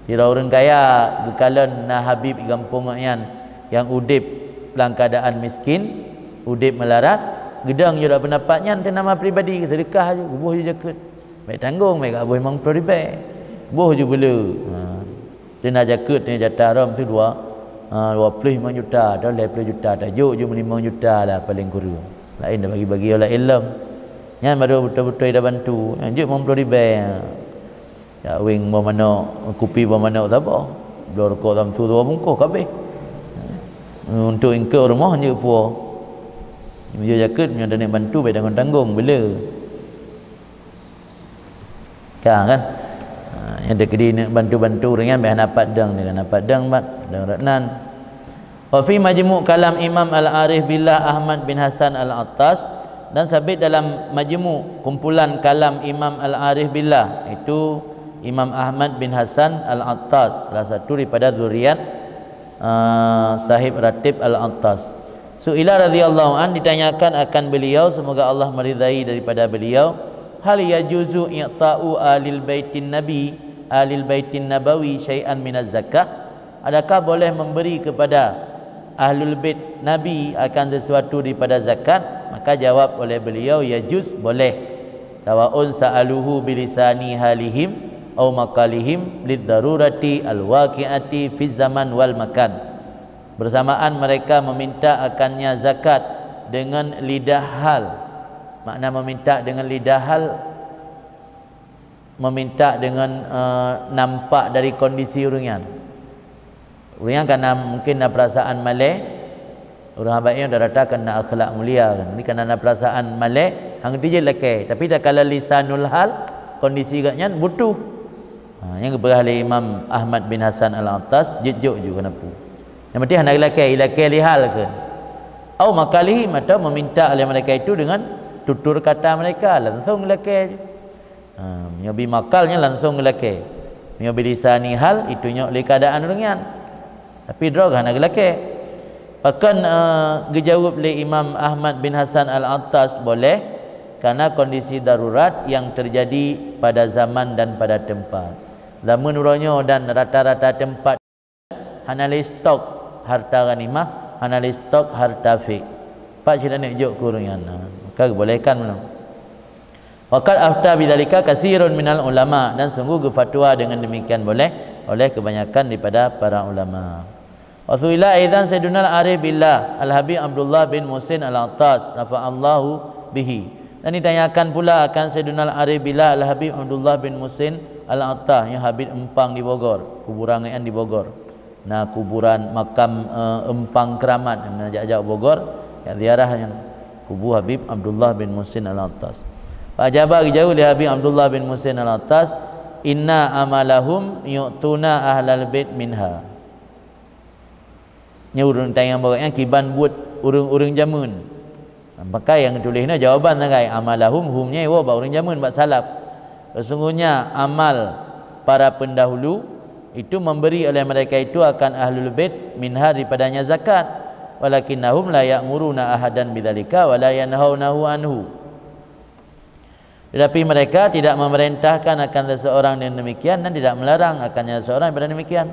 Sidroe ureuëng kaya geukalon na habib di gampông awaknyan nyang udeb lam keuadaan miskin, udeb meularat, geudong jeuet pendapat nyan teuh nama pribadi, seudeukah ju, geuboh ju jakeuet. Bék tanggong, bék geuboh limong ploh ribèe. Boh ju beuleu. Ha. Teuna jakeuet nyoe jatah droe meusti dua, ha, dua ploh limong juta atau lhèe ploh juta, tajok ju limong juta lah paléng kureueng. Laén tabagi-bagi oleh ilom. Nyan baru beutôi-beutôi tabantu. Nyan jeuet limong ploh ribèe. Jak weng boh manok, kupi boh manok saboh. Bloe rukok Samsu saboh bungkôh ka abéh. Untuk ingkot rumoh jeuet puwoe. Meunyoe jakeuet, meunyoe taneuk bantu, bèk tanggong-tanggong, bela. Ka kan? Ha, nyang teukeudi neuk bantu-bantu ureueng nyan bèk hana pat deueng, hana pat deueng mat, deueng rot nan. Wa fi majmu' kalam Imam Al-Arif Billah Ahmad bin Hasan Al-Attas, dan sabit dalam majmu' kumpulan kalam Imam Al-Arif Billah, itu Imam Ahmad bin Hasan Al-Attas, salah satu daripada zuriat, eh, sahib Ratib Al-Attas. Su'ila radhiyallahu an, ditanyakan akan beliau, semoga Allah meridai daripada beliau, "Hal yajuzu i'ta'u alil baitin nabi, alil baitin nabawi syai'an minaz zakah?" Adakah boleh memberi kepada ahlul bait Nabi akan sesuatu daripada zakat? Maka jawab oleh beliau, "Yajuz, boleh. Sawaun sa'aluhu bilisani halihim au maqalihim lid darurati al-waqi'ati fiz zaman wal makan." Bersamaan mereka meminta akannya zakat dengan lidah hal. Makna meminta dengan lidah hal, meminta dengan, eh, nampak dari kondisi ureueng nyan. Ureueng nyan kana mungkin na perasaan malèe, ureueng sahabat nyoe rata-rata kana akhlak mulia kan. Jadi kana na perasaan malèe, hana geutijeuet lakèe. Tapi tatkala lisanul hal, kondisi geuh nyan butuh. Ha, nyang geupeugah lé Imam Ahmad bin Hasan Al-Attas, jeuet jok ju keunan peue. Nyang penting hana lakèe, ilakèe lé hal kheun. Au maqalihim, atau meminta oleh mereka itu dengan tutur kata mereka, langsung lakèe. Ha, meunyoe bi maqal nyan langsung lakèe. Meunyoe bi lisani hal, itunyok lé keuadaan ureueng nyan. Tapi droe hana geulakèe. Pakon, eh, geujaweueb lé Imam Ahmad bin Hasan Al-Attas boleh, karena kondisi darurat yang terjadi pada zaman dan pada tempat. Zaman uroe nyoe dan rata-rata tempat hana lé stok harta ghanimah, hana lé stok harta fik. Pat cit taneuk jok keu ureueng nyan, maka geubolehkan meunan. Wa qad afta bidzalika katsirun minal ulama, dan sungguh geufatwa dengan demikian boleh oleh kebanyakan daripada para ulama. Wa su'ila aidan Sayyidunal Arif Billah Al-Habib Abdullah bin Muhsin Al-Attas, nafa'allahu bihi. Dan ditanyakan pula akan Sayyidunal Arif Billah Al-Habib Abdullah bin Muhsin Al-Attas, nyang Habib Empang di Bogor, kuburan geuh nyan di Bogor. Na kuburan makam, eh, Empang Keramat, na jak-jak Bogor, jak ziarah nyan kubu Habib Abdullah bin Muhsin Al-Attas. Fa ajaba, geujaweueb lé Habib Abdullah bin Muhsin Al-Attas, "Inna amalahum yu'tuna ahlal bait minha." Nyoe ureueng tanyong bak nyan kiban buet ureueng-ureueng jameun. Maka nyang geutuléh nyoe jawaban sagai, amalahum, hum nyan iwoe bak ureueng jameun, bak salaf. Sesungguhnya amal para pendahulu itu memberi oleh mereka itu akan ahlul bait minha daripadanya zakat. Walakinnahum la ya'muruna ahadan bidzalika wa la yanhaunahu anhu. Tetapi mereka tidak memerintahkan akan seseorang yang demikian dan tidak melarang akannya seseorang daripada demikian.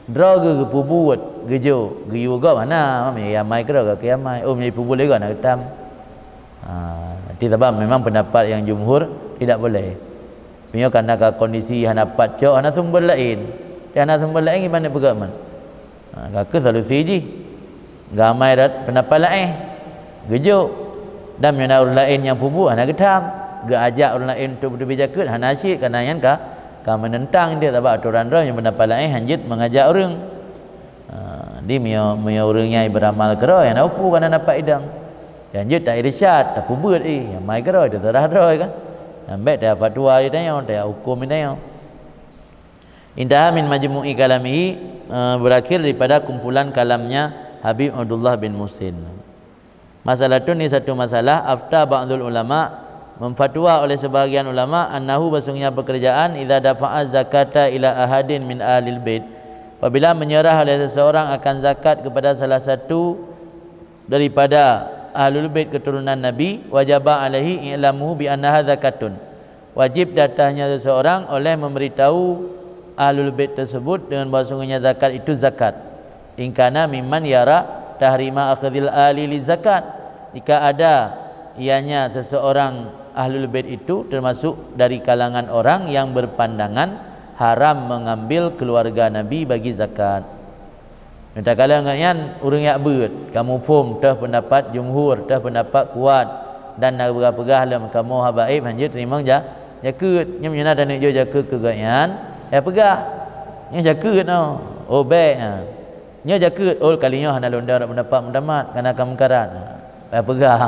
Droe geuh geupeubuet, geujok, geuyue gob hana, meunyoe amai keudroe geuh amai. Oh, meunyoe peubuet lé gob hana geutam. Ha, berarti sabab memang pendapat yang jumhur tidak boleh. Meunyoe karena ka kondisi hana pat cok, hana sumber laén. Hana sumber laén gimana peugah man? Ha, ka keuh solusi jih. Geuamai rot pendapat laén, geujok. Dan meunyoe na ureueng laén nyang peubuet hana geutam, geuajak ureueng laén untuk beuteubiet jakeuet hana cit, karena nyan ka, ka meunentang dia sabab atoran droe nyang pendapat laén hanjeuet mengajak ureueng. Ha, di meunyoe, meunyoe ureueng nyang beramal keudroe nyang na upu kana dapat idang. Hanjeuet tak irsyad, tak peubuet ih, nyang mai keudroe teuserah droe kan. Ambek dia fatwa dia tanyoe, dia hukum dia tanyoe. Intaha min majmu'i kalamihi, eh, berakhir daripada kumpulan kalamnya Habib Abdullah bin Muhsin. Masalah tu ni satu masalah, afta ba'dul ulama, memfatwa oleh sebahagian ulama, annahu, bahwasanya pekerjaan, idza dafa'a zakata ila ahadin min ahlil bait, apabila menyerah oleh seseorang akan zakat kepada salah satu daripada ahlul bait keturunan Nabi, wajaba alaihi i'lamuhu bi annaha zakatun. Wajib di atasnya seseorang oleh memberitahu ahlul bait tersebut dengan bahwasanya zakat itu zakat. In kana mimman yara tahrima akhdhil ali li zakat. Jika ada ianya seseorang ahlul bait itu termasuk dari kalangan orang yang berpandangan haram mengambil keluarga Nabi bagi zakat. Takalon ngon nyan ureuëng jak beuet, kamoe phom teuh pendapat jumhur, teuh pendapat kuat, dan na peugah-peugah lom kamoe habaib hanjeuet teurimong ja-, jakeuet. Nyoe meunyoe na taneuk jok jakeuet keu gobnyan, ya peugah, "Nyoe jakeuet nyoe." "Oh, bék." Ha. "Nyoe jakeuet." "Oh, kali nyoe hana lôn dong pendapat muktamad, kana ka mungkarat." Ha. Ya peugah.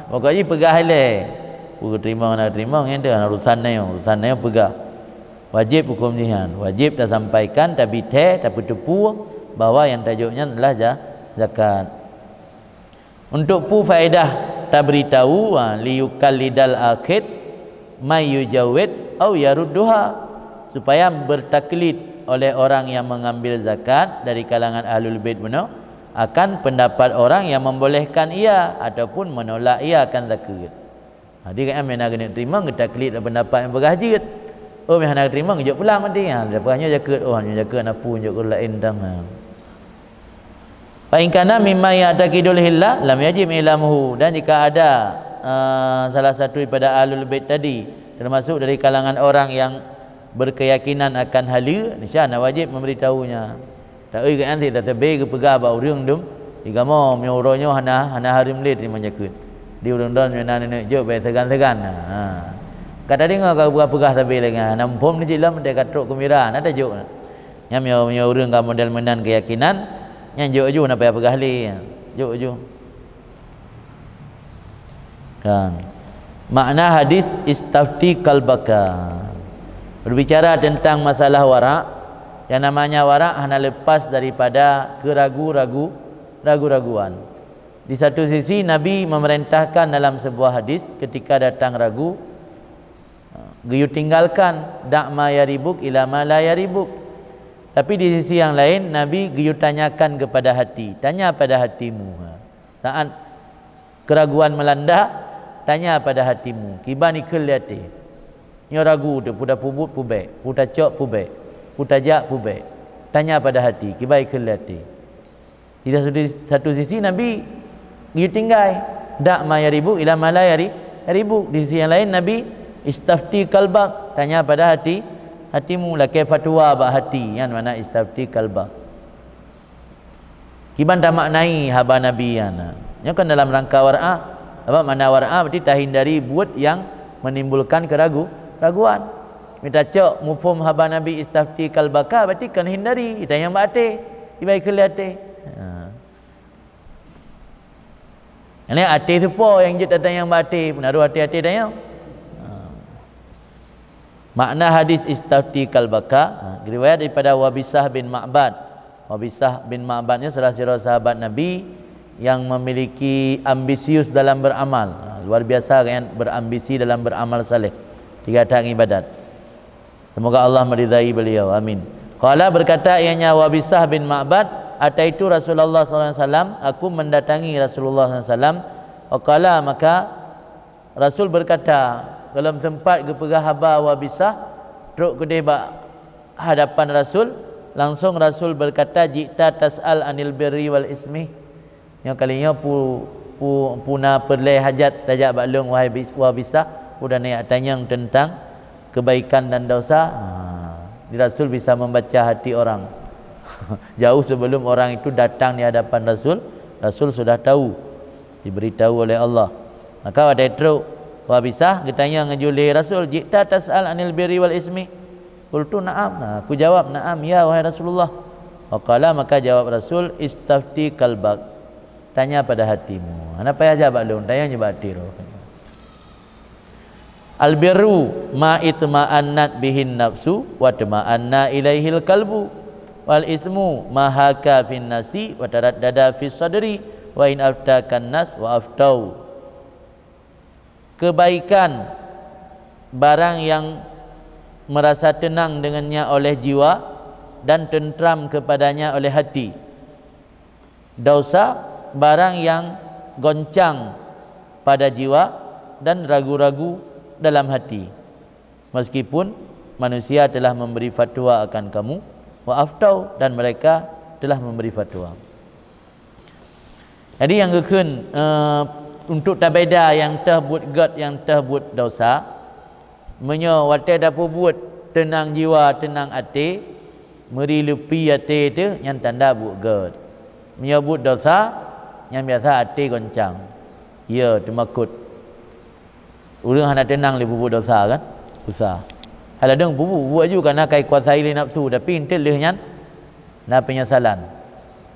Pokok jih peugah ilée. Peue teurimong hana teurimong, nyan teuh urusan nyoe, urusan nyoe peugah. Wajéb huköm jih nyan. Wajéb tasampaikan, tabri thée, tapeuteupeue bahwa nyang tajok nyan adalah ja-, zakat. Untuk peue faedah tabri tahu, ha, liyukallidal akhid may yujawid au yarudduha, supaya bertaklid oleh orang yang mengambil zakat dari kalangan ahlul bait bunoe akan pendapat orang yang membolehkan ia ataupun menolak ia akan zakat. Ha, di keunan meunan geuneuk teurimong, geutaklid lam pendapat nyang peugah jeuet. Oh, meuhana geuteurimong, geujok pulang meuti. Ha, leupah nyoe jakeuet, oh, nyoe jakeuet na peue, jok keu laén dang. Ha. Fa in kana mimma ya'taqidul hilla lam yajib ilamuhu. Dan jika ada, eh, salah satu daripada ahlul bait tadi, termasuk dari kalangan orang yang berkeyakinan akan haleue, niscaya na wajib memberitahunya. Taeu geuantik tateubé geupeugah bak ureuëng dum, "Di kamoe meunyoe uroe nyoe hana, hana hareuem lé teurimong jakeuet. Di ureuëng droe meunyoe na neuk jok bék seugan-seugan." Ha. Ka tadeungoe ka geupeugah-peugah sabe lé nyan, hana muphom ni cit lom, deh ka trok keumira, na tajok. Nyan meunyoe, meunyoe ureuëng ka model meunan keuyakinan, nyan jok ju, na payah peugah lé. Jok ju. Kan. Makna hadis istafti qalbaka. Berbicara tentang masalah warak, yang namanya warak hana lepas daripada keragu-ragu, ragu-raguan. Di satu sisi, Nabi memerintahkan dalam sebuah hadis, ketika datang ragu, geuyue tinggalkan, "Da' ma yaribuk ila ma la yaribuk." Tapi di sisi yang lain, Nabi geuyue tanyakan kepada hati, "Tanya pada hatimu." Ha. Saat keraguan melanda, tanya pada hatimu, kiban ikheun lé até. Nyoe ragu teuh, peue tapeubuet peue bék, peue tacok peue bék, peue tajak peue bék. Tanya pada hati, kiban ikheun lé até. Di satu, satu sisi Nabi geuyue tinggai, "Da' ma yaribuk ila ma la yari-, yaribuk." Di sisi yang lain Nabi, "Istafti qalbak," tanya pada hati, hatimu, lakée fatwa bak hati, nyan makna istafti qalbak. Kiban tamaknai haba Nabi nyan. Nyoe kan dalam rangka wara'ah. Sabab makna wara'ah berarti tahindari buet nyang menimbulkan keragu-, keraguan. Meunyoe tacok muphom haba Nabi istafti qalbaka, berarti kon hindari, tanyong bak até, ibai keu lé até. Ha. Ini até tu po nyang jeuet tatanyong bak até, peunaroh até-até tanyong. Ha. Makna hadis istafti qalbaka, ha, riwayat daripada Wabisah bin Ma'bad. Wabisah bin Ma'bad ni salah sidroe sahabat Nabi yang memiliki ambisius dalam beramal. Ha, luar biasa kan, berambisi dalam beramal saleh. Tiga tak ibadat. Semoga Allah meridai beliau. Amin. Qala, berkata ianya Wabisah bin Ma'bad, "Ataitu Rasulullah sallallahu alaihi wasallam," aku mendatangi Rasulullah sallallahu alaihi wasallam. Wa qala, maka Rasul berkata, golom sempat geupeugah haba Wabisah, trok keudeh bak hadapan Rasul, langsung Rasul berkata, "Ji'ta tas'al anil birri wal ismi." Nyoe kali nyoe pu-, pu-, puna peureulée hajat tajak bak lôn, wahai bis-, Wabisah, puna neujak tanyong teuntang kebaikan dan dosa. Ha, di Rasul bisa membaca hati orang. Jauh sebelum orang itu datang di hadapan Rasul, Rasul sudah tahu, diberitahu oleh Allah. Maka watée trok Wabisah geutanyong ngon jih lé Rasul, "Ji'ta tas'al anil birri wal ismi?" Qultu, "Na'am." Nah, aku jawab, "Na'am, ya, wahai Rasulullah." Wa qala, maka jawab Rasul, "Istafti qalbak." Tanya pada hatimu. Hana payah jak bak lôn, tanya nyoe bak até droe. Al-birru ma itma'annat bihin nafsu wa tma'anna ilaihil qalbu. Wal ismu ma haka fin nafsi wa taraddada fis sadri wa in aftakan nas wa aftau. Kebaikan, barang yang merasa tenang dengannya oleh jiwa dan tentram kepadanya oleh hati. Dosa, barang yang goncang pada jiwa dan ragu-ragu dalam hati. Meskipun manusia telah memberi fatwa akan kamu, wa aftau, dan mereka telah memberi fatwa. Jadi nyang geukheun, eh, untuk tabeda nyang teuh buet gét, nyang teuh buet dosa, meunyoe watée tapeubuet Teunang jiwa, teunang até, meuri leupie até teuh, nyan tanda buet gét. Meunyoe buet desya, nyan biasa até goncang. Ya, teumakot. Ureuëng hana teunang lé peubuet desya kan? Susah. Hai ladeueng peubuet, buet aju, kareuna ka ikuasai lé nafsu, tapi eunteuk lheueh nyan na peunyesalan.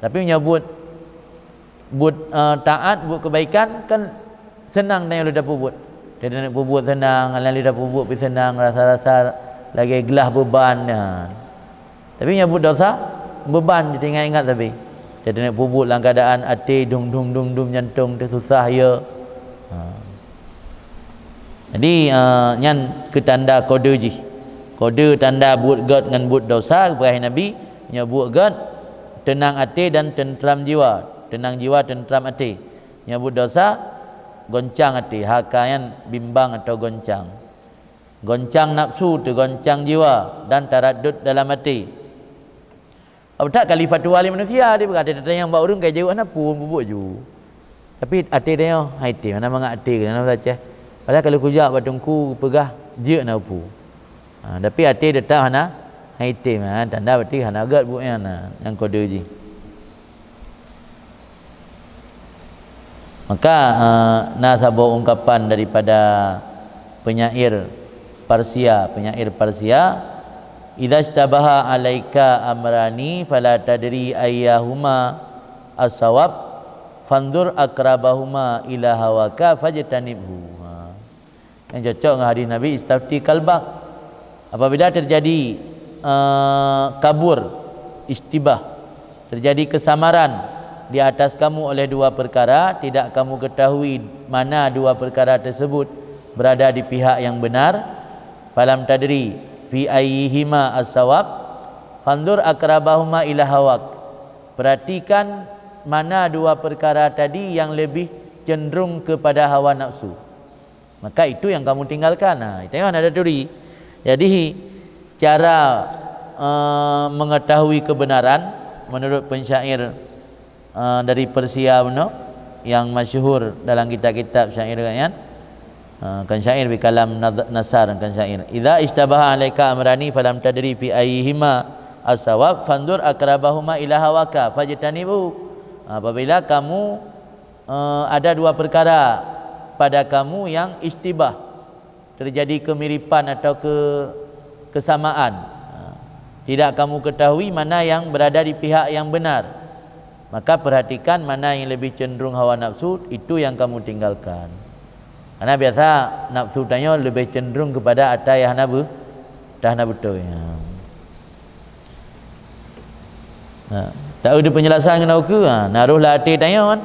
Tapi meunyoe buet, buet, eh, taat, buet keubaikan, kan seunang tanyoe lé tapeubuet. Teudeuneuek peubuet seunang, hana lé tapeubuet pih seunang, rasa-rasa lagée glah beuban nyan. Tapi meunyoe buet desya, beuban teuingat-ingat sabe. Teudeuneuek peubuet lam keuadaan até dum-dum, dum-dum, jantong teususah, ya. Ha. Jadi, eh, nyan keu tanda kode jih. Kode tanda buet gét ngon buet desya, geupeugah Nabi, nyoe buet gét, teunang até dan teuntram jiwa. Teunang jiwa, teuntram até. Nyoe buet desya, goncang até. Haka nyan bimbang atau goncang. Goncang nafsu, teugoncang jiwa dan taraddud dalam até. Apa that kali fatwa lé manusia, dia berkata, tanya bak ureuëng ka jaweueb hana pun bubuet ju. Tapi até tanyoe hai tem, hana mangat até keunan meusaca. Padahai kalau kujak bak teungku peugah jeuet na upu. Ha, tapi até tetap hana hai tem, ha, tanda berarti hana gét buet nyan, ha, nyang kode jih. Maka, eh, na saboh ungkapan daripada penyair Persia, penyair Persia, "Idza istabaha alaika amrani fala tadri ayyahuma as-sawab, fanzur akrabahuma ila hawaka fajtanibhu." Ha. Yang cocok dengan hadis Nabi, "Istafti kalbak." Apabila terjadi, eh, kabur, istibah, terjadi kesamaran di atas kamu oleh dua perkara, tidak kamu ketahui mana dua perkara tersebut berada di pihak yang benar, falam tadri fi ayyihima as-sawab, fanzur akrabahuma ila hawak. Perhatikan mana dua perkara tadi yang lebih cenderung kepada hawa nafsu. Maka itu yang kamu tinggalkan. Nah, itu yang ada turi. Jadi, cara, eh, mengetahui kebenaran menurut pensyair, eh, dari Persia bunoe yang masyhur dalam kitab-kitab syair nyan, eh, kan syair bi kalam Nad-, Nasar kan syair. "Idza istabaha alaika amrani falam tadri fi ayyihima as-sawab, fanzur akrabahuma ila hawaka fajtanibu." Apabila kamu, eh, ada dua perkara pada kamu yang istibah, terjadi kemiripan atau ke-, kesamaan. Ha. Tidak kamu ketahui mana yang berada di pihak yang benar. Maka perhatikan mana yang lebih cenderung hawa nafsu, itu yang kamu tinggalkan. Karena biasa nafsu tanyoe lebih cenderung kepada ata nyang hana be-, ata hana beutôi. Ha. Ha. Tak ada penjelasan kena uku. Ha. Naruhlah até tanyoe kan.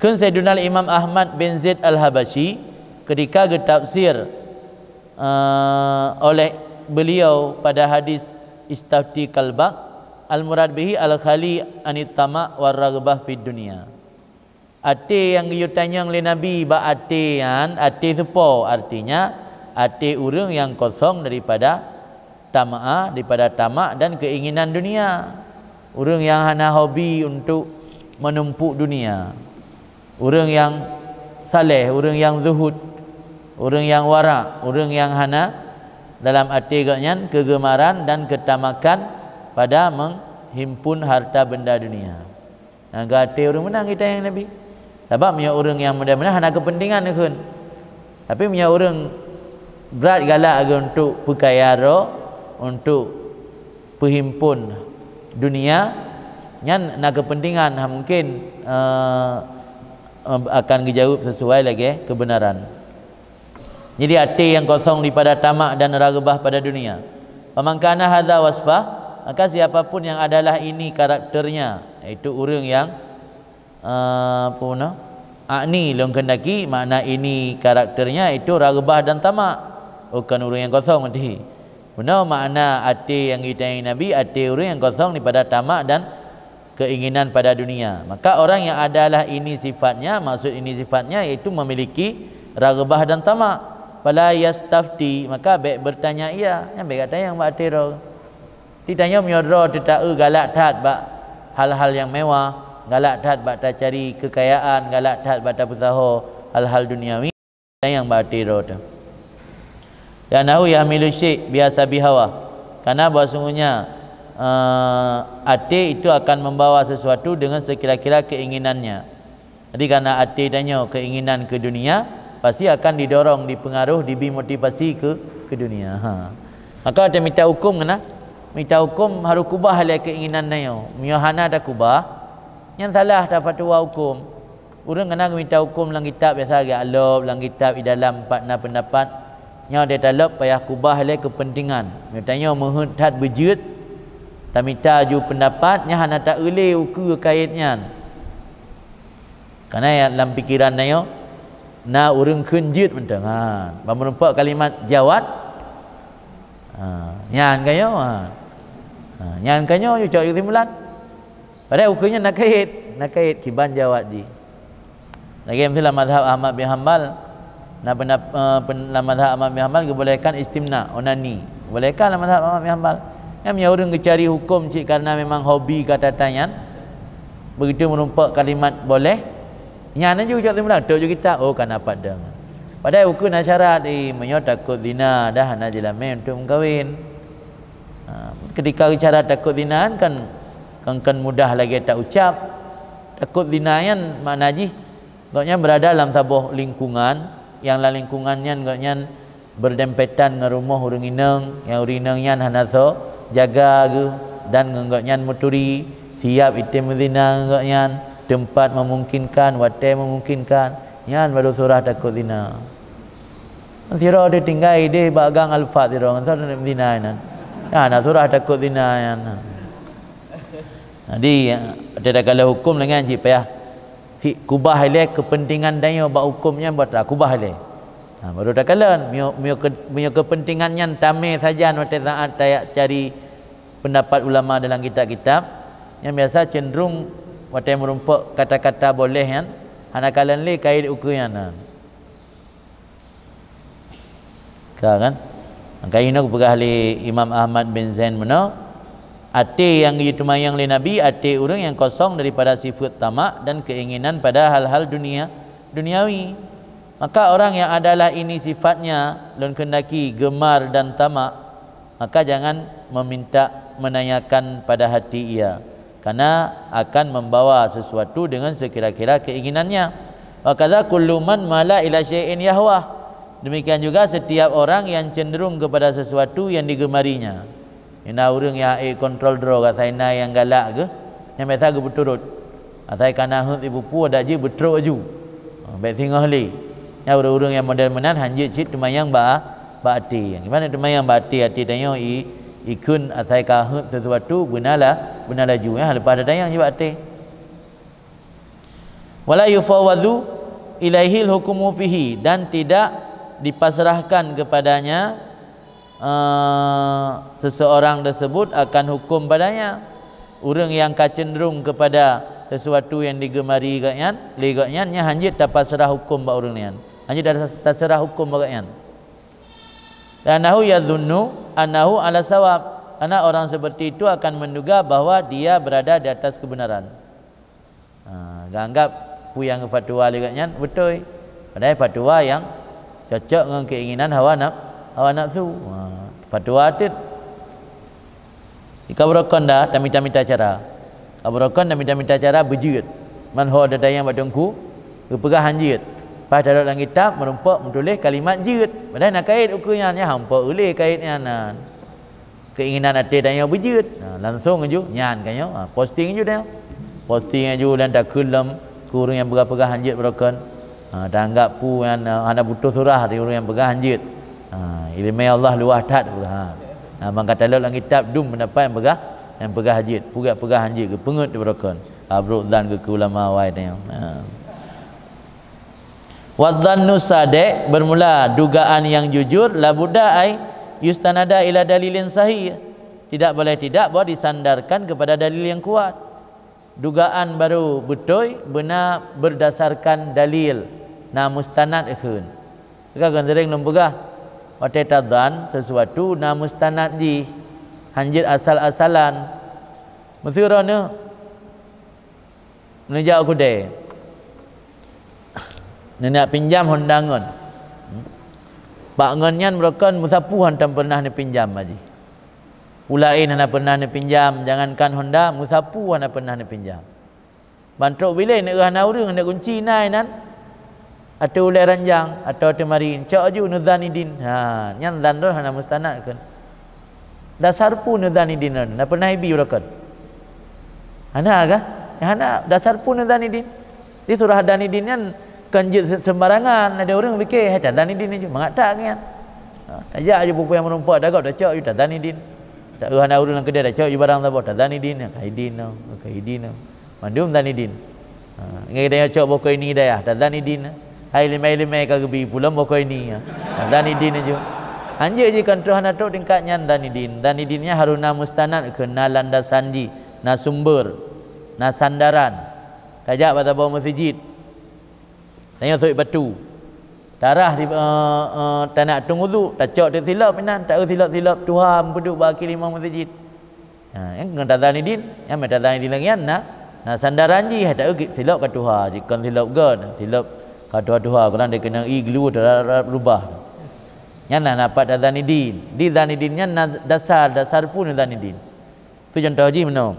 Kheun Sayyiduna Imam Ahmad bin Zaid Al-Habasyi ketika geutafsir, eh, oleh beliau pada hadis "Istafti kalbak", al-murad bihi al-khali anit tama' war raghbah fid dunya. Até nyang geuyue tanyong lé Nabi bak até nyan, até seupôt, artinya até ureuëng nyang kosong daripada tamaa, daripada tamak dan keinginan dunia. Ureuëng nyang hana hobi untuk menumpuk dunia. Ureuëng nyang saleh, ureuëng nyang zuhud, ureuëng nyang warak, ureuëng nyang hana dalam até gobnyan keugemaran dan keutamakan pada menghimpun harta benda dunia. Nah, geuaté ureuëng meunan geutanyoe Nabi. Sabab meunyoe ureuëng nyang meunan-meunan hana keupeuntengan kheun. Tapi meunyoe ureuëng brat galak geuh untuk peukaya droe, untuk peuhimpon dunia, nyan na keupeuntengan, ha, mungkin, eh, eh, akan geujaweueb sesuai lagée keubeunaran. Jadi até nyang kosong daripada tamak dan raghbah pada dunia. Faman kana hadza wasfah, maka siapapun yang adalah ini karakternya, yaitu ureuëng nyang, eh, apa nama? A'ni, lôn keundaki, makna ini karakternya itu raghbah dan tamak. Bukan ureuëng nyang kosong hati. Beuna makna até nyang geutanyong Nabi, até ureuëng nyang kosong daripada tamak dan keinginan pada dunia. Maka orang yang adalah ini sifatnya, maksud ini sifatnya yaitu memiliki raghbah dan tamak. Fala yastafti, maka bék bertanya ia. Nyan bék gata nyang bak até droe. Ditanyoe meunyoe droe teuta-eu galak that bak hal-hal nyang mewah, galak that bak tacari keukayaan, galak that bak tapeusaho hal-hal duniawi. Nyang bak até droe teuh. Li'annahu yahmilu syai' bihasabi hawa. Karena bahwasungguhnya, eh, até itu akan membawa sesuatu dengan sekira-kira keinginannya. Jadi, karena até tanyoe keinginan ke dunia, pasti akan didorong, dipengaruh, diberi motivasi ke, ke dunia. Ha. Maka watée mita huköm keunan, mita huköm harôh kubah lé keinginan tanyoe. Meunyoe hana takubah, nyan salah tafatwa huköm. Ureuëng keunan geumita huköm lam kitab biasa geulop lam kitab di dalam pat na peundapat. Nyoe watée talop payah kubah lé keupeuntengan. Meunyoe tanyoe meuheuet that beujeuet, tamita ju peundapat, nyan hana taeu lé ukeue kayét nyan. Karena lam pikeran tanyoe na ureuëng kheun jeuet mantong. Ha, ban meurumpok kalimat jawad. Ha, nyan ka nyoe. Ha. Ha, nyan ka nyoe ju cok keusimpulan. Padahai ukeue nyan na kayét, na kayét kiban jawad jih. Lagée miseue lam mazhab Ahmad bin Hambal, na peundap-, eh, pen-, lam mazhab Ahmad bin Hambal geubolehkan istimna, onani. Geubolehkan lam mazhab Ahmad bin Hambal. Nyan meunyoe ureuëng geucari huköm cit karena memang hobi kata-kata nyan, begitu meurumpok kalimat boleh, nyan ju cok simpulan, tok ju kitab, oh, ka na pat dong. Padahai ukeue na syarat, eh, meunyoe takot zina, dah hana jeulamé untuk meukawen. Ha, ketika syarat takot zina kan, kan, kan mudah lagée taucap. Takot zina nyan makna jih, gobnyan berada lam saboh lingkungan, nyang lam lingkungan nyan gobnyan berdempetan ngon rumoh ureuëng inong, nyang ureuëng inong nyan hana soe jaga geuh dan ngon gobnyan meuturi, siab item meuzina ngon gobnyan, teumpat memungkinkan, watée memungkinkan, nyan baru surah takot zina. Sidroe teutinggai ideh bak gang Alfat sidroe, ngon soe taneuk meuzina inan. Nyan na surah takot zina nyan. Jadi, watée takalon huköm lagée nyan cit payah si kubah ilée keupeuntengan tanyoe bak huköm nyan buat takubah ilée. Ha, baru takalon, meunyoe, meunyoe ke-, meunyoe keupeuntengan nyan tamé sajan watée saát tayak cari peundapat ulama dalam kitab-kitab, nyan biasa cenderung watée meurumpok kata-kata boleh nyan, hana kalon lé kayét ukeue nyan. Ka kan? Maka inoe geupeugah lé Imam Ahmad bin Zain meunoe, até nyang geuteumayang lé Nabi, até ureuëng nyang kosong daripada sifeuet tamak dan keinginan pada hal-hal dunia, duniawi. Maka orang yang adalah ini sifatnya, lôn kehendaki, gemar dan tamak, maka jangan meminta menanyakan pada hati ia, karena akan membawa sesuatu dengan sekira-kira keinginannya. Wa kadza kullu man mala ila syai'in yahwah. Demikian juga setiap orang yang cenderung kepada sesuatu yang digemarinya. Ina ureuëng nyang ék kontrol droe, asai na nyang galak geuh, nyang biasa geupeuturot. Asai ka na heuet ipupu, adak jih beutrok laju. Ha, bék singoh lé. Nyan ureuëng-ureuëng nyang model meunan hanjeuet cit teumayang bak, bak até. Gimana teumayang bak até? Até tanyoe i, ikheun asai ka heuet sesuatu, beuna la, beuna laju. Nyan leupah tatanyang cit bak até. Wala yufawwadhu ilaihil hukmu fihi, dan tidak dipasrahkan kepadanya, eh, seseorang tersebut akan hukum padanya. Ureuëng nyang ka cenderung kepada sesuatu yang digemari gobnyan, lé gobnyan, nyan hanjeuet tapasrah hukum bak ureuëng nyan. Hanjeuet tas-, taseurah hukum bak gobnyan. Dan annahu yadhunnu annahu ala sawab. Karena orang seperti itu akan menduga bahwa dia berada di atas kebenaran. Ha, geuanggap peue nyang geufatwa lé gobnyan beutôi. Padahai fatwa nyang cocok ngon keinginan hawa naf-, hawa nafsu. Ha, fatwa teut. Di kabrokon dah tamita-mita cara. Kabrokon tamita-mita cara beujeuet. Man ho tatanyong bak teungku, geupeugah hanjeuet. Pas talot lam kitab, meurumpok meutuléh kalimat jeuet. Padahai na kayét ukeue nyan, nyan hampa ulée kayét nyan. Keinginan até tanyoe beujeuet. Ha, langsung aju nyan ka nyoe. Ha, posting aju tanyoe. Posting aju dan takheun lom keu ureuëng nyang peugah-peugah hanjeuet baroekon. Ha, taanggap peue nyan, ha, hana butoh surah di ureuëng nyang peugah hanjeuet. Ha, ileumèe Allah luwah that peugah. Ha. Ha, mangka talot lam kitab dum peundapat nyang peugah, nyang peugah hanjeuet, peugah-peugah hanjeuet, geupeungeut di baroekon. Ha, brok zan keu, keu ulama awai tanyoe. Ha. Wadzannu sadiq, bermula dugaan yang jujur, labudda ay yustanada ila dalilin sahih. Tidak boleh tidak bahwa disandarkan kepada dalil yang kuat. Dugaan baru beutôi beuna berdasarkan dalil, na mustanad kheun. Ka geunseuring lôn peugah, watée tadzan sesuatu na mustanad jih, hanjeuet asal-asalan. Meuseu droeneuh neujak u keudè, neujak pinjam Honda ngon. Bak ngon nyan beurokon meusapu hántom peureunah neupinjam, Haji. Pulaén hana peureunah neupinjam, jangankan honda, meusapu hana peureunah neupinjam. Ban trok bilé neueu hana ureuëng, neuk gunci na inan. Ateueh ulée ranjang, atau ateueh marin, cok ju neuzan idin. Ha, nyan zan droe hana mustanad kheun. Dasar peue neuzan idin nyan? Na peureunah ibi beurokon? Hana kah? Hana, dasar peue neuzan idin? Di surah zan idin nyan kon jeuet se-, sembarangan, ada ureuëng pike, "Hai tazan idin ju." Mangat that ngian. Ha, tajak ju peue-peue nyang meurumpok, tagop tacok ju tazan idin. Taeu hana ureuëng lam keudè, tacok ju barang saboh, tazan idin, ka idin, ka idin. Mandum zan idin. Ha, ngai tanyoe cok bukon ini dayah, tazan idin. Hai limai-limai ka geubi pulang bukon ini, ha, tazan idin ju. Hanjeuet jih kon troh hana trok tingkat nyan zan idin. Zan idin nyan haruna mustanad kheun na landasan jih, na sumber, na sandaran. Tajak bak saboh meuseujid. Tanyoe sôk batu. Tarah di, eh, eh, tanak tueng udhu, tacok teuk silop inan, taeu silop-silop tuha meupeuduek bak akhé limong meuseujid. Ha, nyan ngon tazan idin, nyan meunan tazan idin lagée nyan na, na sandaran jih, taeu silop ka tuha, jikon silop gét, silop ka tuha-tuha, kurang dikeunong ié glu, rab-rab rubah. Nyan na, na pat tazan idin. Di zan idin nyan na dasar, dasar peue zan idin. Peue contoh jih meunoe.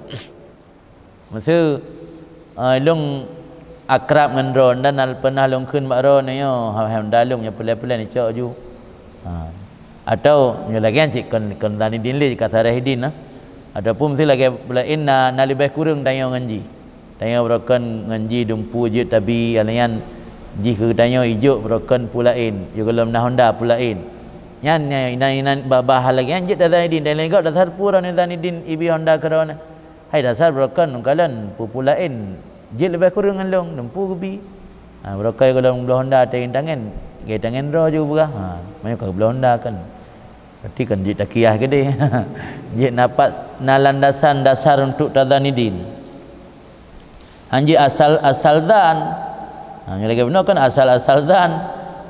Meuseu, ah, lôn akrab ngon droe dan al-, pernah lôn kheun bak droe nyoe, hai honda lôn nyang peulai-peulai neucok ju. Ha. Atau nyoe lagée nyan cit kon, kon tani din lé ka sarah idin lah. Ataupun meuseu lagée peulai na, na leubeh kureueng tanyoe ngon jih. Tanyoe beurokon ngon jih dumpu jeuet tabi, alai nyan jih keu tanyoe ijok beurokon peue laén, jih gohlom na honda peue laén. Nyan, nyan, inan, inan babah lagée nyan jeuet tazan idin, dan lagée gob dasar peue droe nyoe tazan idin ibi honda keu droe nyoe. Hai dasar beurokon lôn kalon peue-peue laén jeuet leubeh kureueng ngon lôn, dumpu geubi. Ha, beurokon gohlom bloe honda teuintangen, geutangen droe ju peugah. Ha, meunyoe ka geubloe honda kan. Berarti kan jeuet takiah keudeh. Jeuet na pat na landasan dasar untuk tazan idin. Hanjeuet asal, asal zan. Ha, nyoe lagée bunoe kan asal-asal zan.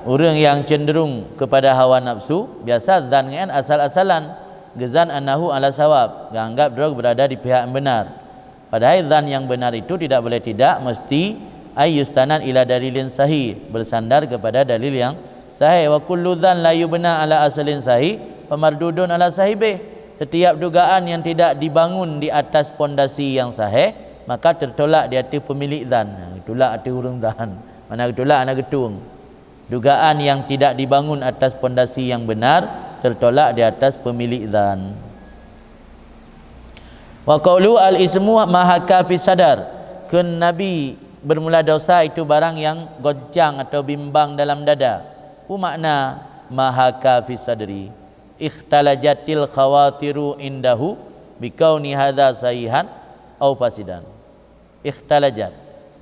Ureuëng nyang cenderung kepada hawa nafsu, biasa zan ngon asal-asalan. Geuzan annahu ala sawab, geuanggap droe berada di pihak yang benar. Padahai zan yang benar itu tidak boleh tidak, mesti ay yustanad ila dalilin sahih, bersandar kepada dalil yang sahih. Wa kullu zan la yubna ala aslin sahih, famardudun ala sahibih. Setiap dugaan yang tidak dibangun di atas pondasi yang sahih, maka tertolak di ateueh pemilik zan. Ha, geutulak ateueh ureuëng zan. Mana geutulak, hana geutueng. Dugaan yang tidak dibangun atas pondasi yang benar tertolak di atas pemilik zan. Wa qaulu al-ismu ma haka fi sadar. Kheun Nabi, bermula dosa itu barang yang goncang atau bimbang dalam dada. Peue makna ma haka fi sadri? Ikhtalajatil khawatiru indahu bikauni hadza sahihan au fasidan. Ikhtalajat.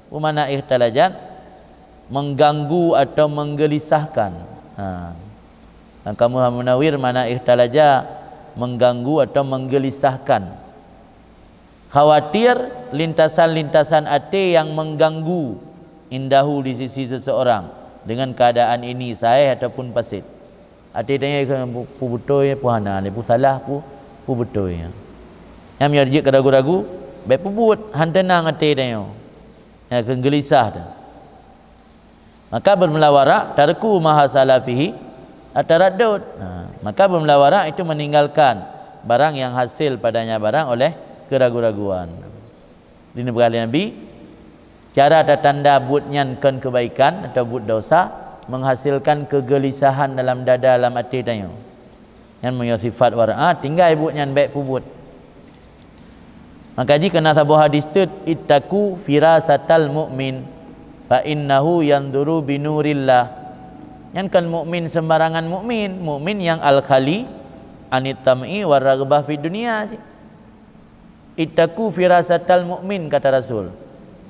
Peue makna ikhtalajat? Mengganggu atau menggelisahkan. Ha. Lam kamus Munawir makna ikhtalaja mengganggu atau menggelisahkan. Khawatir lintasan-lintasan até yang mengganggu indahu di sisi seseorang dengan keadaan ini sahih ataupun fasid. Até tanyoe keu pu-, peue beutôi, peue hana, peue salah, peue, peue beutôi. Nyan meunyoe jeuet keu ragu-ragu, bék peubuet, han teunang até tanyoe. Nyan keu geulisah teuh. Maka bermula warak, tarku ma hasala fihi at-taraddud. Ha, maka bermula warak itu meninggalkan barang yang hasil padanya barang oleh keragu-raguan. Di neupeugah lé Nabi, cara tatanda buet nyan kon keubaikan atau buet dosa, menghasilkan keugeulisahan dalam dada, lam até tanyoe. Nyan meunyoe sifat wara'ah, tinggai buet nyan bék peubuet. Maka jih keunan saboh hadis teut, "Ittaqu firasatal mu'min, fa innahu yanzuru binurillah." Nyan kon mukmin sembarangan mukmin, mukmin nyang al-khali anit tam'i war raghbah fid dunya cit. "Ittaqu firasatal mu'min," kata Rasul.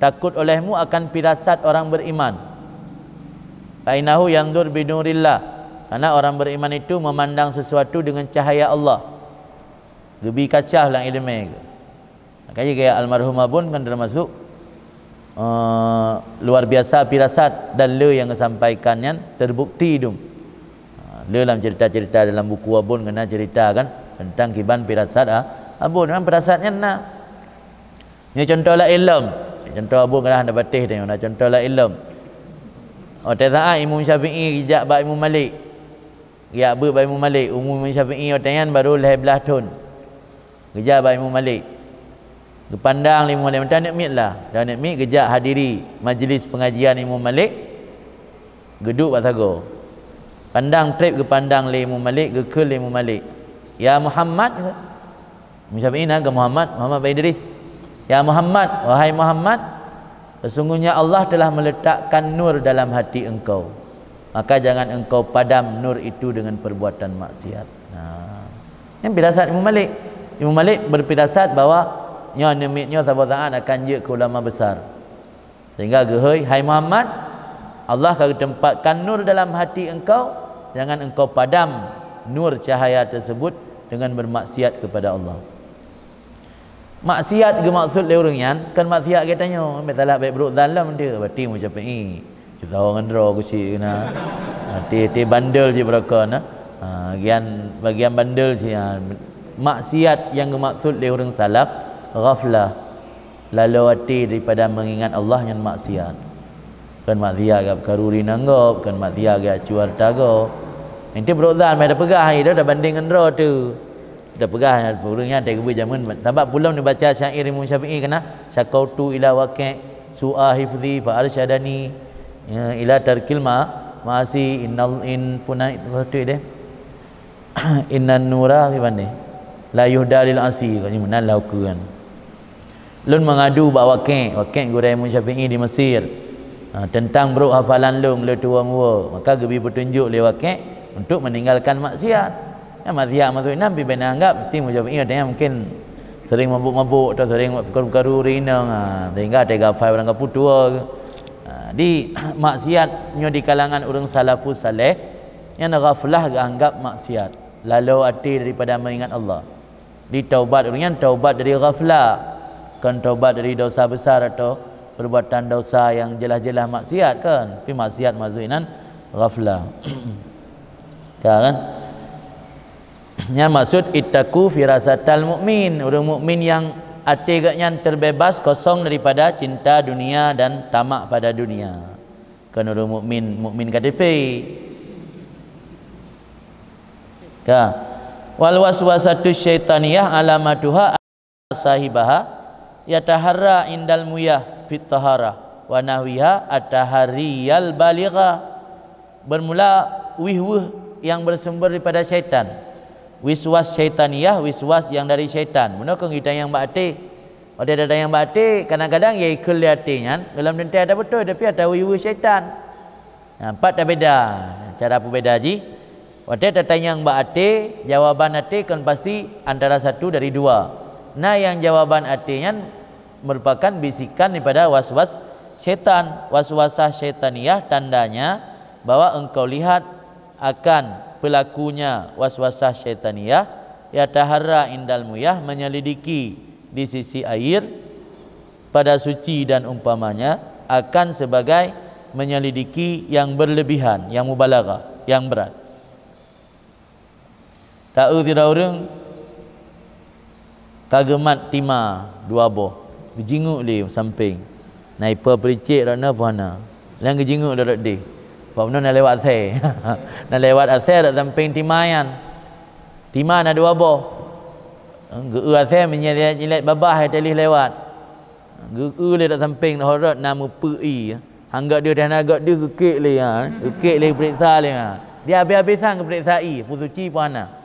"Takut olehmu akan firasat orang beriman. Fa innahu yanzur binurillah." Karena orang beriman itu memandang sesuatu dengan cahaya Allah. Geubi kaca lam ileumé geuh. Makanya gaya almarhum Abon kan termasuk eh, luar biasa firasat dan le nyang geusampaikan nyan terbukti dum. Ha, le lam cerita-cerita dalam buku Abon keunan cerita kan tentang kiban firasat, ah, Abon. Memang firasat nyan na. Nyoe contoh laén lom. Contoh Abon keunan hana patéh tanyoe, na contoh laén lom. Watée saát Imam Syafi'i geujak bak Imam Malik. Geujak beuet bak Imam Malik, umu Imam Syafi'i watée nyan barô lhée blaih thon. Geujak bak Imam Malik. Geupandang lé Imam Malik, mantong aneuk miet lah. Dan aneuk miet geujak hadiri majlis pengajian Imam Malik, geuduek bak sagoe. Pandang treb geupandang lé Imam Malik, geukheun lé Imam Malik, "Ya Muhammad," Imam Syafi'i na keu Muhammad, Muhammad bin Idris. "Ya Muhammad, wahai Muhammad, sesungguhnya Allah telah meletakkan nur dalam hati engkau. Maka jangan engkau padam nur itu dengan perbuatan maksiat." Nah, nyan firasat Imam Malik. Imam Malik berfirasat bahwa nyoe aneuk miet nyoe saboh saat akan jeuet keu ulama besar. Sehingga geuhôi, "Hai Muhammad, Allah ka geutempatkan nur dalam hati engkau, jangan engkau padam nur cahaya tersebut dengan bermaksiat kepada Allah." Maksiat geumaksud lé ureuëng nyan kon maksiat geutanyoe, misalah bék brok zan lom dia, berarti Imam Syafi'i. Cit sawa ngon droe keuchik keunan. Hati-hati bandel cit beurokon, nah. Ha, bagian, bagian bandel cit, ha. Maksiat nyang geumaksud lé ureuëng salaf, ghaflah. Lalo até daripada mengingat Allah nyan maksiat. Kon maksiat gak karuri nanggop, kon maksiat gak cuar tago. Nanti brok zan mai tapeugah hai dah banding ngon droe tu. Tapeugah ureuëng nyan tak geubeuet jameun. Sabab pulom neubaca syair Imam Syafi'i keunan, "Syakautu ila Waqi' su'a hifzi fa arsyadani, ya, ila tarkil ma, ma'asi innal in punai tu deh." Innan nura di mana? La yuhda lil asi, kat sini meunan lah ukeuen. Lôn mengadu bak Waqi', Waqi' gurée Imam Syafi'i di Mesir. Ha, teuntang brok hafalan lôn lé tuwo muwo, maka geubi peutunjuk lé Waqi' untuk meninggalkan maksiat. Ya, maksiat maksud nyan pih bèk neuanggap, berarti Imam Syafi'i katanya mungkin sering mabuk-mabuk atau sering bukan-bukan ureuëng inong, ha, sehingga teuga hafai barang kapu tuwo. Ha, di maksiat nyoe di kalangan ureuëng salafus saleh, nyan ghaflah geuanggap maksiat, lalo até daripada mengingat Allah. Di taubat ureuëng nyan taubat dari ghaflah, kon taubat dari dosa besar atau perbuatan dosa yang jelas-jelas maksiat kan. Tapi maksiat maksud inan ghaflah. Ka kan? Nyan maksud ittaqu firasatal mukmin, ureuëng mukmin yang até geuh nyan terbebas kosong daripada cinta dunia dan tamak pada dunia. Kon ureuëng mukmin, mukmin K T P. Ka. Wal waswasatu syaitaniyah alamatuha sahibaha yataharra indal muyah fit taharah wa nahwiha atahariyal baligha. Bermula wih-wih yang bersumber daripada syaitan. Wiswas syaitaniyah, wiswas yang dari syaitan. Bunoe kon geutanyan bak até. Watée tatanyong bak até, kadang-kadang ya ikheun lé até nyan, golom teuntée ata beutôi, tapi ata wih-wih syaitan. Nah, pat tabeda. Cara peubeda jih, watée tatanyong bak até, jawaban até kon pasti antara satu dari dua. Nah, yang jawaban até nyan merupakan bisikan daripada was-was syaitan. Waswasah syaitaniyah tandanya bahwa engkau lihat akan pelakunya waswasah syaitaniyah, yataharra indal muyah, menyelidiki di sisi air, pada suci dan umpamanya, akan sebagai menyelidiki yang berlebihan, yang mubalaghah, yang berat. Taeu sidroe ureuëng ka geumat tima dua boh, geujingeuk lé sampéng. Na ipe peulicek rot na poh hana. Nyang geujingeuk lé rot deh. Bak bunoe na lewat asèe. Na lewat asèe rot sampéng tima nyan. Tima na dua boh. Geu-eu asèe meunyoe nyilek babah hai teulih lewat. Geu-eu lé rot sampéng horot na meupeue ie. Hanggak deuh dan hanggak deuh geukek lé, ha. Geukek lé, geupeuriksa lé, ha. Dia habis-habisan geupeuriksa ie, peue suci peue hana.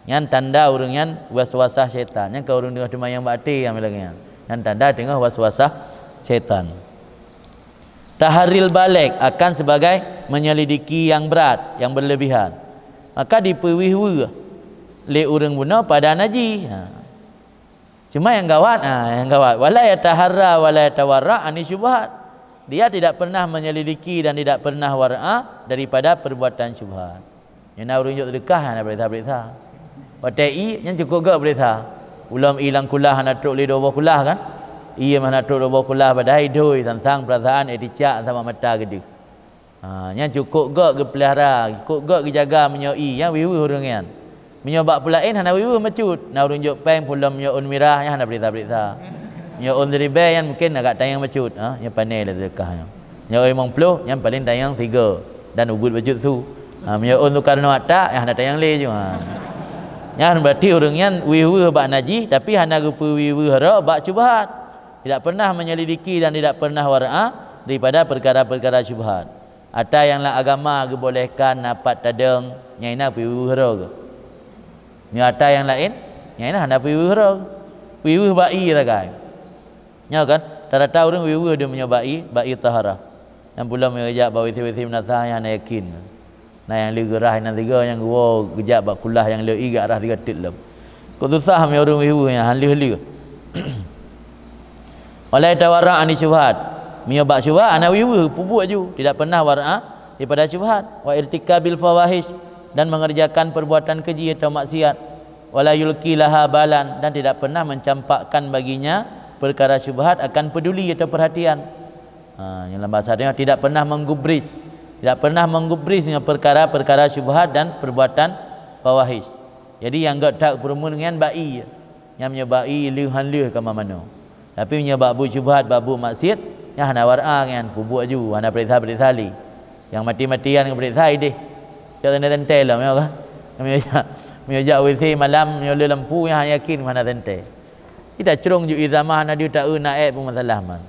Nyan tanda ureuëng nyan waswasah syaitan. Nyan ka ureuëng teungoh teumayang bak até nyang lagée nyan. Nyan tanda teungoh waswasah syaitan. Taharril baligh akan sebagai menyelidiki yang berat, yang berlebihan. Maka dipeuwih-wih lé ureuëng bunoe pada najih. Ha. Cuma nyang gawat, ha, nyang gawat, wala yataharra wala yatawarra ani syubhat. Dia tidak pernah menyelidiki dan tidak pernah wara daripada perbuatan syubhat. Nyang na ureuëng jok seudeukah hana peuriksa-peuriksa. Watée ie, nyan cukôp gét peuriksa. Ulôn ie lam kulah hana trok lé dua boh kulah kan? Ie hana trok dua boh kulah padahai doi sang-sang peurasaan, eh, ticak sama mata geudeuh. Ha, nyan cukôp gét geupeulihara, cukôp gét geujaga meunyoe ie, nyan wih-wih ureuëng nyan. Meunyoe bak peulaén hana wih-wih bacut, na ureuëng jok péng pulom meunyoe ôn mirah nyan hana peuriksa-peuriksa. Meunyoe ôn siribée nyan mungken agak tanyong bacut, ha, nyan pané lé seudeukah nyan. Meunyoe ôn limong ploh nyan paleng tanyong sigoe dan ubit bacut su. Ha, meunyoe ôn Sukarno ata, ya hana tanyong lé ju. Ha. Nyan berarti ureuëng nyan weueh-weueh bak najih, tapi hana geupeuweueh-weueh ro bak syubhat. Tidak pernah menyelidiki dan tidak pernah war'a daripada perkara-perkara syubhat. Ata nyang lam agama geubolehkan na pat tadong, nyang ina peuweueh-weueh ro geuh. Nyoe ata nyang laén, nyang ina hana peuweueh-weueh ro. Peuweueh-weueh bak ie ragai. Nyoe kan, rata-rata ureuëng weueh-weueh dum meunyoe bak ie, bak ie taharah. Nyang pula meunyoe jak bak W C-W C meunasah nyang hana yakin. Na nyang le geurah inan tiga, nyang geuwoe geujak bak kulah nyang le ie gak rah tiga teuk lom. Kok susah meunyoe ureuëng weueh-weueh nyan, han lheueh-lheueh. Wala yatawarra' ani syubhat. Meunyoe bak syubhat, hana weueh-weueh, peubuet ju. Tidak pernah war'a daripada syubhat. Wa irtikabil fawahish, dan mengerjakan perbuatan keji atau maksiat. Wala yulqi laha balan, dan tidak pernah mencampakkan baginya perkara syubhat akan peduli atau perhatian. Ha, nyang lam bahasa Arab, tidak pernah menggubris. Tidak pernah menggubris dengan perkara-perkara syubhat dan perbuatan fawahish. Jadi nyang gét that peureumeun nyan bak ie. Nyang meunyoe bak ie lheueh han lheueh ka mamanoe. Tapi meunyoe bak buet syubhat, bak buet maksiat, nyan hana war'a nyan, peubuet ju, hana peuriksa-peuriksa lé. Nyang mati-matian geupeuriksa ideh. Cok teuntèe-teuntèe lom, ya kan? Meunyoe jak, meunyoe jak W C malam, meunyoe le lampu, nyan han yakin hana teuntèe. Ita crong ju ie tamah, hana deuh taeu na ék pun masalah man.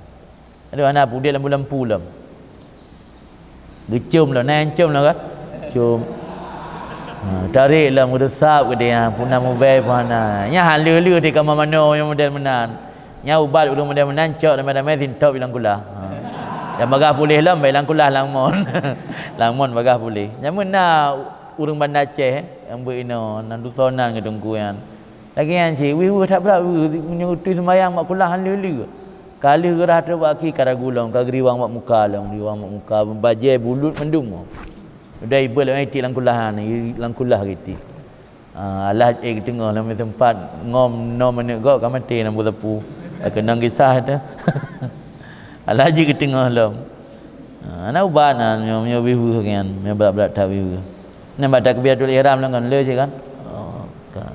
Aduh, hana pudek lampu-lampu lom. Geucom lom, na nyang com lom kah? Com. Ha, tarek lom, geureusap geude, ha, puna mobile pun hana. Nyan han lheueh-lheueh di kama manoe nyang model meunan. Nyan ubat ureuëng model meunan, cok ramé-ramé sintop ilang kulah. Ha. Dan bagah puléh lom, bak ilang kulah lamon. Lamon bagah puléh. Nyan meunan ureuëng Banda Aceh, eh, nyang beuinoe, nan dusonan ngon teungku nyan. Lagèe nyan cit, weueh-weueh that brat, weueh, meunyoe teuh seumayang bak kulah han lheueh-lheueh. Ka lheueh geurah trok bak akhé ka ragu lom, ka geuriwang bak muka lom, geuriwang bak muka, bajèe bulut mandum. Udah ibeuet lom itik lam kulah nyan, i-, lam kulah itik. Ah, alah, eh, geuteungoh lom teumpat, ngom noe manok gob ka maté lam buet sapu. Ka keunong kisah tu. Alah jeuet geuteungoh lom. Ah, na ubat na, nyoe, nyoe weueh-weueh nyan, nyoe brat-brat that weueh-weueh. Nyan bak takbiratul ihram lom kan, le cit kan? Oh, kan.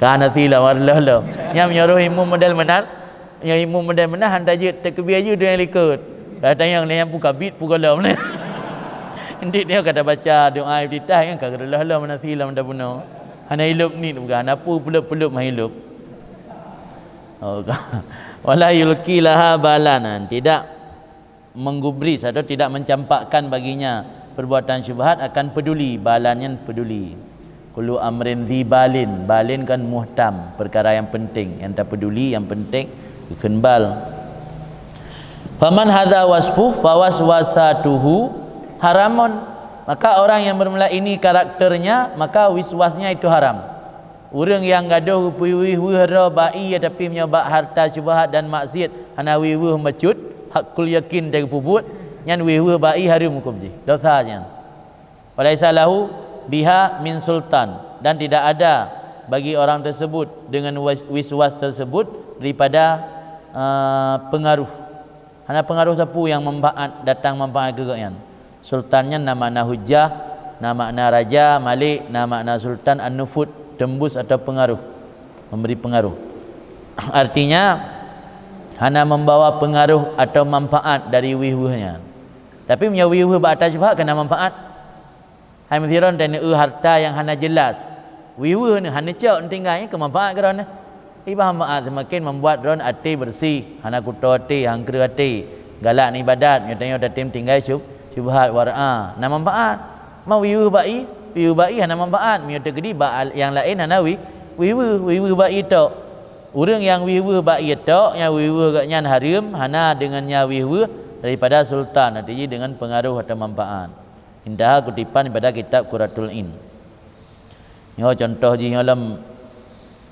Ka hana silom, hareuloh lom. Nyan meunyoe roh imum model meunan, nyoe imum model meunan, han tajeuet, takbir ju dua nyang likot. Ka tanyong, nyan pun kabit pun gohlom. Ndik nyoe ka tabaca doa iftitah, nyan ka hareuloh lom, hana silom tabunoe. Hana ilop nit bukan, hana peue peulop-peulop mah ilop. Oh, ka. Wala yulqi laha balanan, tidak menggubris atau tidak mencampakkan baginya perbuatan syubhat akan peduli, balan nyan peduli. Kullu amrin dzi balin, balin kan muhtam, perkara yang penting, yang tapeduli, yang penting, geukheun bal. Faman hadza wasfuhu fawaswasatuhu haramun. Maka orang yang bermula ini karakternya, maka wiswasnya itu haram. Ureuëng nyang gadôh geupeuweueh-weueh droe bak ie, tapi meunyoe bak harta syubhat dan maksiat hana weueh-weueh bacut, hakul yakin teuh geupeubuet, nyan weueh-weueh bak ie hareuem huköm jih, dosa nyan. Walaisa lahu biha min sultan, dan tidak ada bagi orang tersebut dengan was-, wiswas tersebut daripada, eh, pengaruh. Hana peungaroh sapeue nyang manfaat, datang manfaat keu gobnyan. Sultan nyan na makna hujah, na makna raja, malik, na makna sultan, an-nufud, tembus atau peungaroh, memberi pengaruh. Artinya, hana membawa peungaroh atau manfaat dari weueh-weueh nyan. Tapi meunyoe weueh-weueh bak ata syubhat, ka na manfaat. Hai meusidroe, teuneuk harta nyang hana jelas. Weueh-weueh nyoe hana cok, tinggai keu manfaat keu droeneuh. Iban manfaat seumaken membuat droeneuh até bersih, hana kuto até, han kreueh até, galak ibadat, nyoe tanyoe tatem tinggai syub-, syubhat, war'a. Na manfaat. Ma weueh-weueh bak ie, weueh-weueh bak ie hana manfaat. Meunyoe teukeudi bak al-, nyang laén hana weueh, weueh-weueh, weueh-weueh bak ie tok. Ureuëng nyang weueh-weueh bak ie tok, nyang weueh-weueh gobnyan hareuem, hana deungon nyan weueh-weueh daripada sultan, arti jih deungon peungaroh atau manfaat. Intaha kutipan daripada kitab Qurratul Ain. Nyoe contoh jih nyoe lom,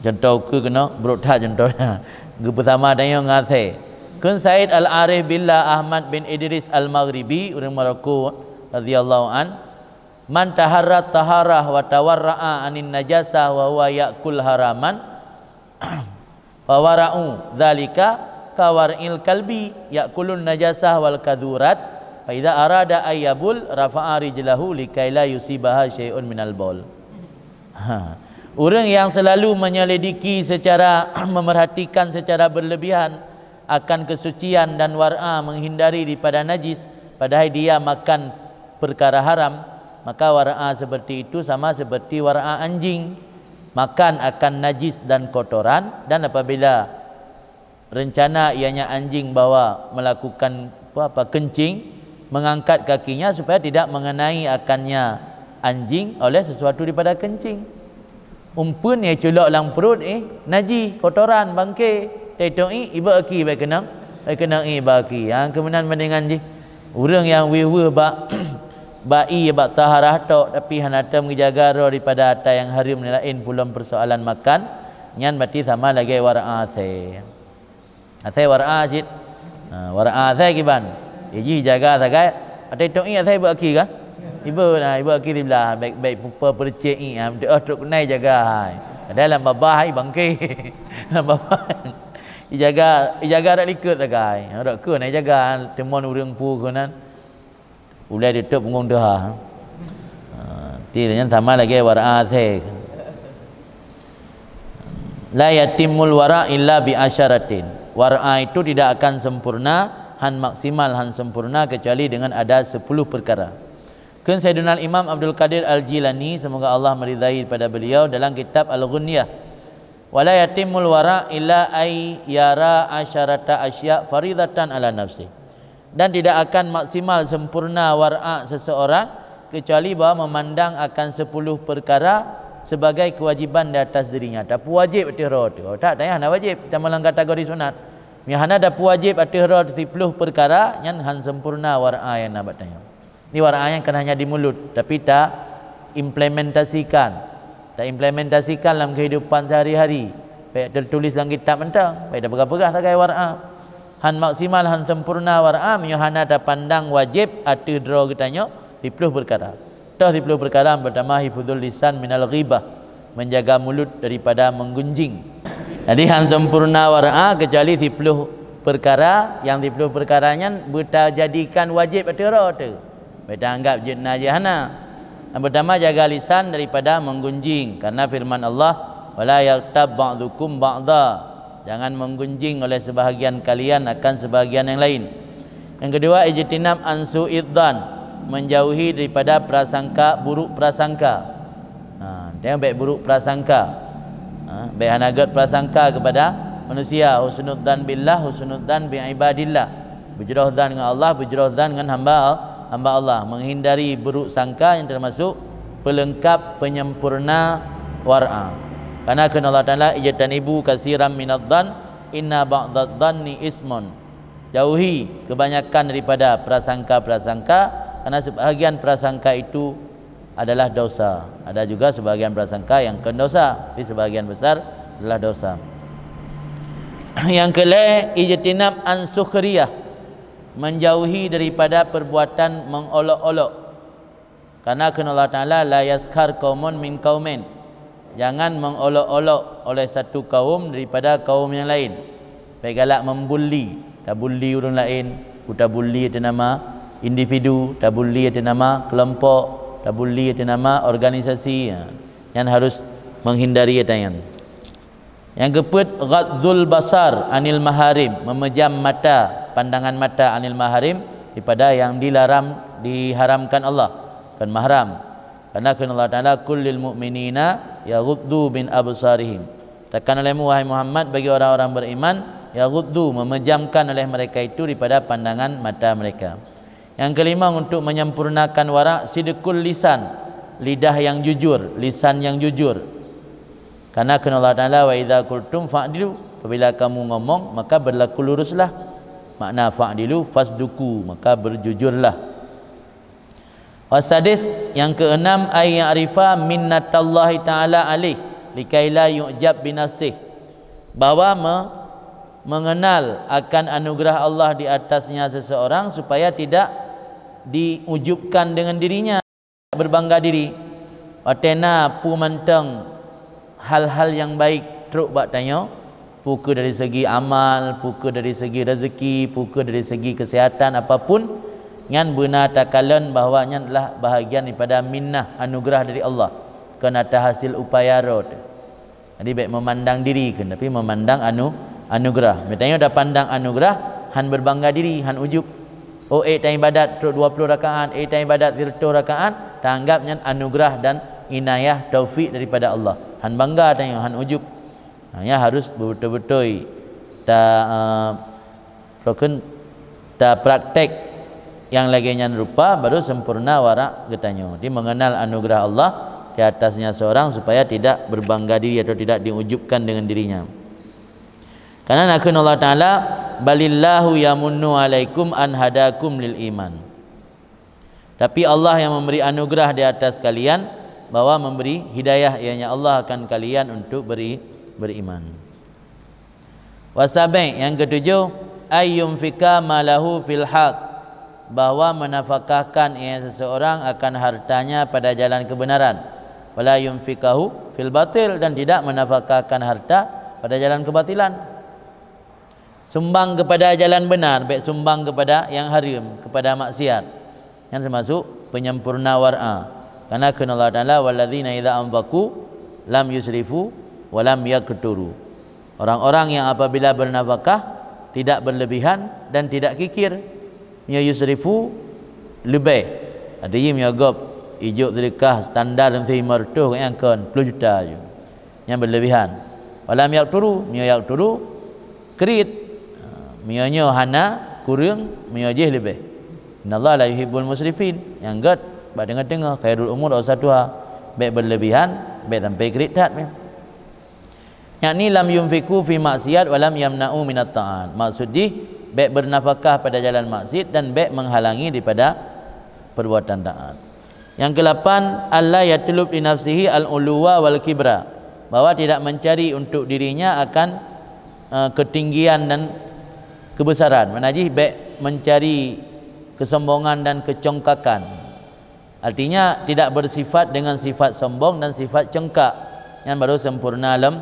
contoh ukeue keunoe, brok that contoh. Geupeusama tanyoe ngon asèe. Kheun Said Al-Arif Billah Ahmad bin Idris Al-Maghribi, ureuëng Maroko, radhiyallahu an, "Man taharra taharah wa tawarra'a anin najasah wa huwa ya'kul haraman, fawara'u dzalika kawar'il kalbi ya'kulun najasah wal kadzurat, fa idza arada ayyabul rafa'a rijlahu likai la yusibaha syai'un minal baul." Ha. Ureuëng yang selalu menyelidiki secara, memerhatikan secara berlebihan akan kesucian dan war'a, menghindari daripada najis, padahai dia makan perkara haram, Maka war'a seperti itu sama seperti war'a anjing, makan akan najis dan kotoran, dan apabila rencana ianya anjing bahwa melakukan apa, apa kencing, mengangkat kakinya supaya tidak mengenai akannya anjing oleh sesuatu daripada kencing. Umpeun nyang culok lam pruet, eh, najih, kotoran, bangke. Teuh-teuh ié, ibak aki bèk keunong, bèk keunong ié bak aki. Ha, keumeunang meunan jih. Ureuëng nyang weueh-weueh bak, bak ié, bak taharah tok, tapi hana tom geujaga droe daripada ata nyang hareuem laén, pulom peusoalan makan, nyan berarti sama lagèe war'a asèe. Asèe war'a cit. Ha, war'a asèe kiban. Jih jaga sagai. Ateuh teuh ié asèe ibak aki kan? Ibak, ha, ibak aki siblah. Bèk, bèk pupa peurencék ié. Ha, teuh trok keunai jaga hai. Kadang lam babah hai bangke. Lam babah. Ijaga, ijaga dak likot sagai. Dak keu na ijaga. Teumon ureuëng pu keunan. Ulèe tutôp punggong teuha. Ha, ti nyan sama lagèe war'a asèe. La yatimmul wara' illa bi asyaratin. War'a itu tidak akan sempurna, han maksimal, han sempurna kecuali dengan ada sepuluh perkara. Kheun Sayyidunal Imam Abdul Qadir Al-Jilani, semoga Allah meridai pada beliau, dalam kitab Al-Ghunyah, "Wala yatimmul wara' illa ay yara asyarata asya faridatan ala nafsi." Dan tidak akan maksimal sempurna war'a seseorang kecuali bahwa memandang akan sepuluh perkara sebagai kewajiban di atas dirinya. Tapeuwajéb ateueh droe teuh. Oh, tak, tanyah hana wajéb, tamong lam kategori sunat. Meunyo hana tapeuwajéb ateueh droe teuh siploh perkara, nyan han sempurna war'a nyang na bak tanyoe. Di war'a nyan kan hanya di mulut, tapi ta implementasikan. Ta implementasikan lam kehidupan sehari-hari. Bèk tertulis lam kitab mantong, bèk tapeugah-peugah sagai war'a. Han maksimal, han sempurna war'a meunyo hana tapandang wajéb ateueh droe geutanyoe siploh perkara. Toh siploh perkara, pertama, hifdzul lisan minal ghibah, menjaga mulut daripada menggunjing. Jadi han sempurna war'a kecuali siploh perkara, nyang siploh perkara nyan beutajadikan wajéb ateueh droe teuh. Bèk taanggap jeuet na jeuet hana. Yang pertama, jaga lisan daripada menggunjing, karena firman Allah, "Wala yaghtab ba'dukum ba'da." Jangan menggunjing oleh sebahagian kalian akan sebahagian yang lain. Yang kedua, ijtinab an su'idzan, menjauhi daripada prasangka, buruk prasangka. Ha, jangan bèk buruk prasangka. Ha, bèk hana gèt prasangka kepada manusia. Husnudzan billah, husnudzan bi ibadillah. Beujroh zan ngon Allah, beujroh zan ngon hamba, hamba Allah. Menghindari buruk sangka yang termasuk pelengkap, penyempurna war'a. Karena kheun Allah Taala, "Ijtanibu katsiran minadh-dhann, inna ba'dadh-dhanni itsmun." Jauhi kebanyakan daripada prasangka-prasangka, karena sebahagian prasangka itu adalah dosa. Ada juga sebahagian prasangka yang kon dosa, tapi sebahagian besar adalah dosa. Yang keulhèe, ijtinab an sukhriyah, menjauhi daripada perbuatan mengolok-olok. Karena kheun Allah Taala, "La yaskhar qaumun min qaumin." Jangan mengolok-olok oleh satu kaum daripada kaum yang lain. Bèk galak membuli, tabuli ureuëng laén, ku tabuli ateueh nama individu, tabuli ateueh nama kelompok, tabuli ateueh nama organisasi. Ya. Nyan harus menghindari ata nyan. Nyang keupeuet, ghadzul basar anil maharim, meumejam mata, pandangan mata, anil maharim, daripada yang dilarang, diharamkan Allah, kon mahram. Karena kheun Allah Taala, "Qul lil mu'minina yaghuddu min absarihim." Katakan olehmu, wahai Muhammad, bagi orang-orang beriman, yaghuddu, memejamkan oleh mereka itu daripada pandangan mata mereka. Yang kelima, untuk menyempurnakan warak, sidqul lisan, lidah yang jujur, lisan yang jujur. Karena kheun Allah Taala, "Wa idza qultum fa'dilu," apabila kamu ngomong, maka berlaku luruslah. Makna fa'dilu, fasduku, maka berjujurlah. Wasadis, yang keenam, ay ya'rifa minnatallahi ta'ala alaih, likai la yu'jab binafsih, bahwa me-, mengenal akan anugerah Allah di atasnya seseorang supaya tidak diujubkan dengan dirinya, berbangga diri. Watée na peue mantong hal-hal nyang baik trok bak tanyoe, peue keuh dari segi amal, peue keuh dari segi rezeki, peue keuh dari segi kesehatan, apapun, nyan beuna takalon bahwa nyan adalah bahagian daripada minnah, anugerah dari Allah, kon ata hasil upaya droe teuh. Jadi, bék memandang diri kheun, tapi memandang anu-, anugerah. Meunyoe tapandang anugerah, han berbangga diri, han ujub. Oh, ék taibadat trok dua puluh rakaat, ék taibadat sireutôh rakaat, Taanggap nyan anugerah dan inayah, taufik daripada Allah. Han bangga tanyoe, han ujub. Ha, nyan harus beutôi-beutôi ta, eh, Rukun tapraktek nyang lagée nyan rupa, baru sempurna warak geutanyoe. Di mengenal anugerah Allah di atasnya seorang supaya tidak berbangga diri atau tidak diujubkan dengan dirinya. Karena nakheun Allah Ta'ala, "Balillahu yamunnu alaikum an hadakum lil iman." Tapi Allah yang memberi anugerah di atas kalian, bahwa memberi hidayah, ianya Allah, akan kalian untuk beri, beriman. Wasabe' yang ketujuh, ayyunfika malahu fil haq, bahwa menafkahkan ia seseorang akan hartanya pada jalan kebenaran. Wala yunfikahu fil batil, dan tidak menafkahkan harta pada jalan kebatilan. Sumbang kepada jalan benar, bek sumbang kepada yang haram, kepada maksiat. Nyan termasuk penyempurna war'a. Karena kheun Allah Ta'ala, "Walladzina idza anfaqu lam yusrifu wa lam yaqturu." Orang-orang yang apabila bernafkah tidak berlebihan dan tidak kikir. Nyo yusrifu leubeh. Artinya nyo gob ijok sedekah standar meusti lima ratus, nyang kon puluh juta je. Nyang berlebihan. Walam yaqturu, meunyoe yaqturu, kriet. Ha, meunyoe nyoe hana, kureueng, meunyoe jih leubeh. Innallaha la yuhibbul musrifin. Nyang gét bak teungoh-teungoh, khairul umur awsatuha. Bèk berlebihan, bèk sampai kriet that. Yakni lam yunfiqu fi maksiat wa lam yamna'u minat ta'at. Maksud jih, bèk bernafkah pada jalan maksiat dan bèk menghalangi daripada perbuatan taat. Yang kelapan, alla yatlub li nafsihi al-uluwa wal kibra, bahwa tidak mencari untuk dirinya akan, eh, ketinggian dan kebesaran. Makna jih bèk mencari kesombongan dan kecongkakan. Artinya tidak bersifat dengan sifat sombong dan sifat congkak. Nyan baru sempurna lom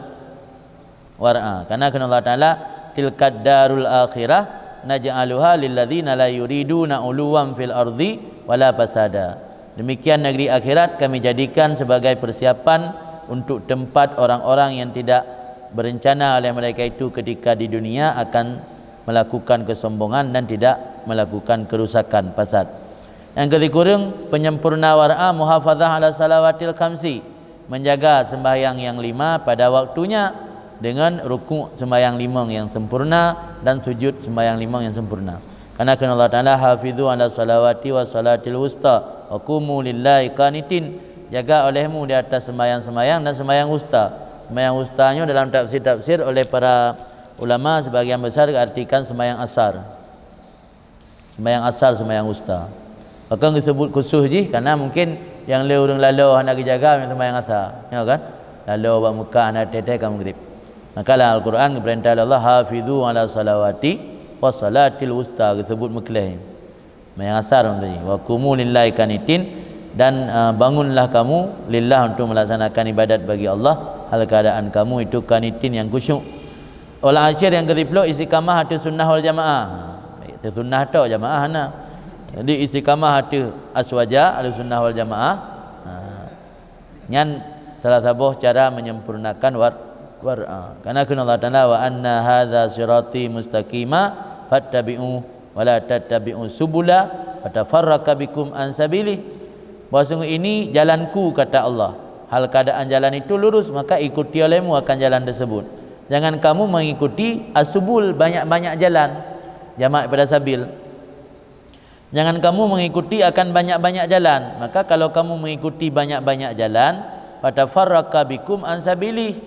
war'a. Karena kheun Allah Ta'ala, "Tilkad darul akhirah naj'aluha lilladzina la yuriduna 'uluwan fil ardi wala fasada." Demikian negeri akhirat Kami jadikan sebagai persiapan untuk tempat orang-orang yang tidak berencana oleh mereka itu ketika di dunia akan melakukan kesombongan dan tidak melakukan kerusakan, fasad. Nyang keusikureueng, penyempurna war'a muhafazah ala salawatil khamsi, menjaga sembahyang yang lima pada waktunya dengan rukuk sembahyang limong yang sempurna dan sujud sembahyang limong yang sempurna. Karena kheun Allah Ta'ala, "Hafizu ala salawati wa salatil wusta wa qumu lillahi qanitin." Jaga olehmu di atas sembahyang-sembahyang dan sembahyang wusta. Sembahyang wusta nyoe dalam tafsir-tafsir oleh para ulama sebagian besar diartikan sembahyang asar. Sembahyang asar, sembahyang wusta. Bahkan disebut khusus jih karena mungkin nyang lé ureuëng laloe hana geujaga nyang sembahyang asar. Ya kan? Laloe bak Mekah hana teuntèe ka Maghrib. Maka lam Al-Quran geupeurintah lé Allah, "Hafizu ala salawati wa salatil wusta," disebut meukleh. Sembahyang asar maksudnya. "Wa qumu lillahi qanitin," dan, uh, bangunlah kamu lillah untuk melaksanakan ibadat bagi Allah, hal keadaan kamu itu qanitin yang khusyuk. Wal asyir yang keusiplôh, istiqamah ateueh sunnah wal jamaah. Ateueh sunnah tok, jamaah hana. Jadi istiqamah ateueh aswaja, ahli sunnah wal jamaah. Ha. Nyan salah saboh cara menyempurnakan war, war'a. Karena kheun Allah Ta'ala, "Wa anna hadza sirati mustaqima fattabi'u wa la tattabi'u subula fatafarraqa bikum an sabilih." Bahwasungguh ini jalanku, kata Allah. Hal keadaan jalan itu lurus, maka ikuti olehmu akan jalan tersebut. Jangan kamu mengikuti asubul, banyak-banyak jalan. Jamak pada sabil. Jangan kamu mengikuti akan banyak-banyak jalan. Maka kalau kamu mengikuti banyak-banyak jalan, fatafarraqa bikum an sabilih,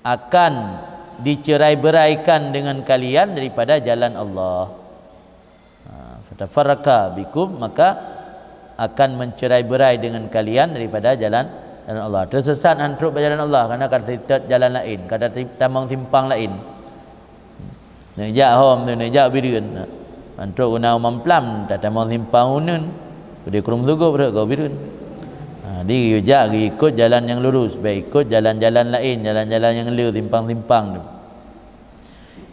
akan dicerai-beraikan dengan kalian daripada jalan Allah. Ha, fatafarraqa bikum, maka akan mencerai-berai dengan kalian daripada jalan, jalan Allah. Tersesat han trok bak jalan Allah, karena ka teutot jalan laén, ka tamong simpang laén. Neujak hom tu, neujak Bireuen. Han trok u na u Mamplam, tatamong simpang uneuen. Di Krueng Sugop rot ka Bireuen. Ha, di jak geuikot jalan nyang lurus, bèk ikot jalan-jalan laén, jalan-jalan nyang le simpang-simpang tu.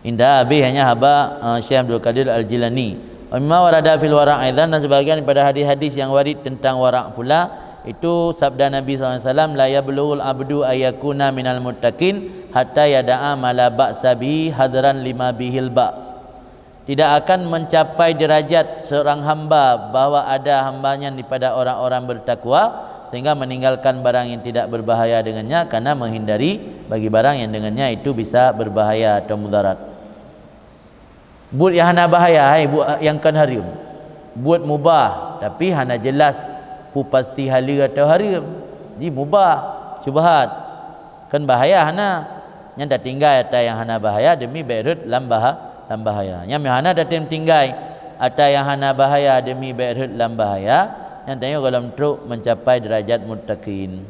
Indah habéh hanya haba, eh, Syekh Abdul Qadir Al-Jilani. Wa mimma warada fil wara' aidan, dan sebagian daripada hadis-hadis yang warid tentang wara' pula, itu sabda Nabi sallallahu alaihi wasallam, "La yablughul abdu ayyakuna minal muttaqin hatta yada'a ma la ba'sa bihi hadran lima bihil ba's." Tidak akan mencapai derajat seorang hamba bahwa ada hamba nyan daripada orang-orang bertakwa, sehingga meninggalkan barang yang tidak berbahaya dengannya karena menghindari bagi barang yang dengannya itu bisa berbahaya atau mudarat. Buet nyang hana bahaya, hai, buet nyang kon hareuem. Buet mubah, tapi hana jelas peue pasti haleue atau hareuem. Ji mubah, syubhat. Kon bahaya hana. Nyan tatinggai ata nyang hana bahaya demi bèk rhot lam baha-, lam bahaya. Nyan meunyo hana tatem tinggai ata nyang hana bahaya demi bèk rhot lam bahaya, nyan tanyoe gohlom trok mencapai derajat muttaqin.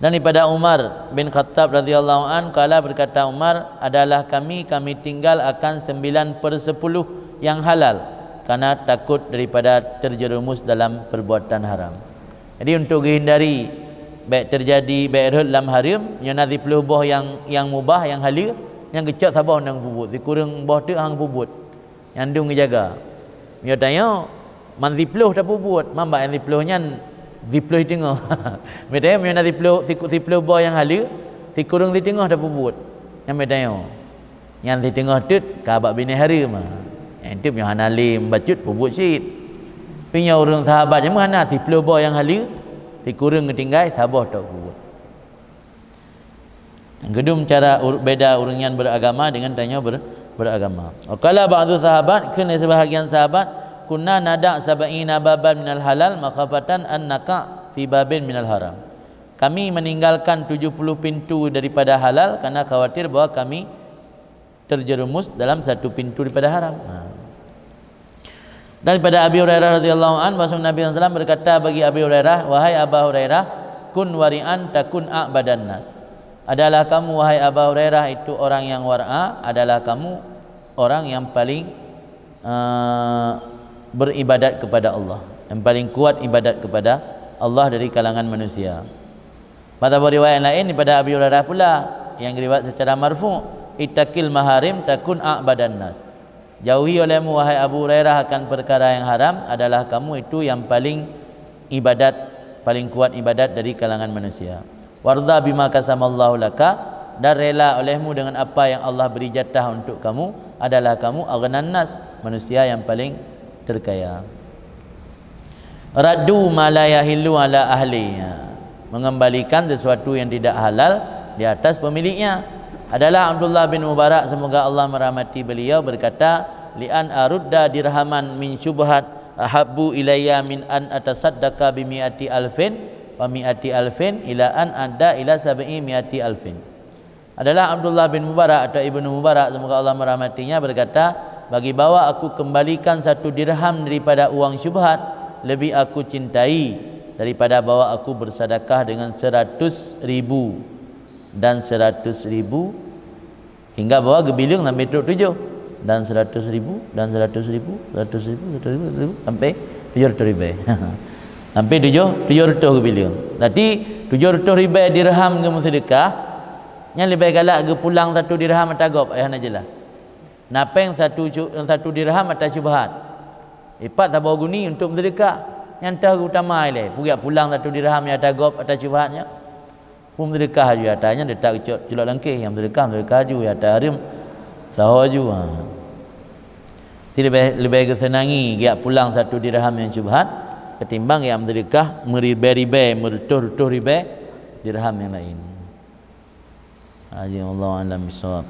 Dan daripada Umar bin Khattab radhiyallahu an, qala, berkata Umar, "Adalah kami, kami tinggal akan sembilan per sepuluh yang halal, karena takut daripada terjerumus dalam perbuatan haram." Jadi, untuk geuhindari bèk teujadi, bèk rhot lam hareuem, nyoe na siplôh boh nyang, nyang mubah, nyang haleue, nyang geucok saboh nyang peubuet, sikureueng boh teuk han peubuet. Nyang dum geujaga. Meunyoe tanyoe, man siplôh tapeubuet, man bak nyang siplôh nyan, siplôh teungoh. Meunyoe tanyoe, meunyoe na siplôh, siku-, siplôh boh nyang haleue, sikureueng siteungoh tapeubuet. Nyan meunyoe tanyoe. Nyan siteungoh teuk ka bak binéh hareuem. Nyang teuk meunyoe hana lé bacut peubuet cit. Tapi nyoe ureueng sahabat nyan meuhana siplôh boh nyang haleue, sikureueng geutinggai, saboh tok peubuet. Nyang keudum cara ur-, beda ureueng nyan beragama dengan tanyoe ber-, beragama. Wa qala ba'du sahabat, kheun lé sebahagian sahabat, "Kunna nada' sab'ina baban minal halal makhafatan an naqa' fi babin minal haram." Kami meninggalkan tujuh puluh pintu daripada halal karena khawatir bahwa kami terjerumus dalam satu pintu daripada haram. Ha. Daripada Abi Hurairah radhiyallahu anhu, bahwa Nabi sallallahu alaihi wasallam berkata bagi Abi Hurairah, "Wahai Aba Hurairah, kun wari'an takun a'badan nas." Adalah kamu, wahai Aba Hurairah, itu orang yang war'a, adalah kamu orang yang paling, eh, beribadat kepada Allah, yang paling kuat ibadat kepada Allah dari kalangan manusia. Pada riwayat lain daripada Abi Hurairah pula, yang riwayat secara marfu', "Ittaqil maharim takun a'badan nas." Jauhi olehmu, wahai Abu Hurairah, akan perkara yang haram, adalah kamu itu yang paling ibadat, paling kuat ibadat dari kalangan manusia. "Warda bima qasamallahu laka," dan rela olehmu dengan apa yang Allah beri jatah untuk kamu, adalah kamu aghnan nas, manusia yang paling terkaya. "Raddu ma la yahillu ala ahli." Ya. Mengembalikan sesuatu yang tidak halal di atas pemiliknya. Adalah Abdullah bin Mubarak, semoga Allah merahmati beliau, berkata, "Li an arudda dirhaman min syubhat ahabbu ilayya min an atasaddaqa bi mi'ati alfin wa mi'ati alfin ila an adda ila sab'i mi'ati alfin." Adalah Abdullah bin Mubarak atau Ibnu Mubarak, semoga Allah merahmatinya, berkata, "Bagi bahwa aku kembalikan satu dirham daripada uang syubhat, lebih aku cintai daripada bahwa aku bersedekah dengan seratus ribu dan seratus ribu, hingga bahwa geubileung sampai trok tujoh, dan seratus ribu, dan seratus ribu, seratus ribu, seratus ribu, seratus ribu, sampai tujoh ratus ribèe." Sampai tujoh, tujoh ratus geubileung. Berarti tujoh ratus ribèe dirham geumeuseudeukah, nyan leubeh galak geupulang satu dirham ata gob, ayah na jeulaih. Na péng satu cu-, satu dirham ata syubhat. Ipat saboh guni untuk meuseudeukah. Nyan teuh utama ilèe. Peugah pulang satu dirham nyang ata gob ata syubhat nyan. Peue meuseudeukah aju ata nyan, detak geucok culok langkeh, nyang meuseudeukah, meuseudeukah aju, nyang ata hareuem, saho aju. Ha. Jadi leubeh, leubeh geuseunangi geujak pulang satu dirham nyang syubhat ketimbang geujak meuseudeukah meuribèe-ribèe, meureutôh-reutôh ribèe dirham nyang laén. Haji, wallahu a'lam bishawab.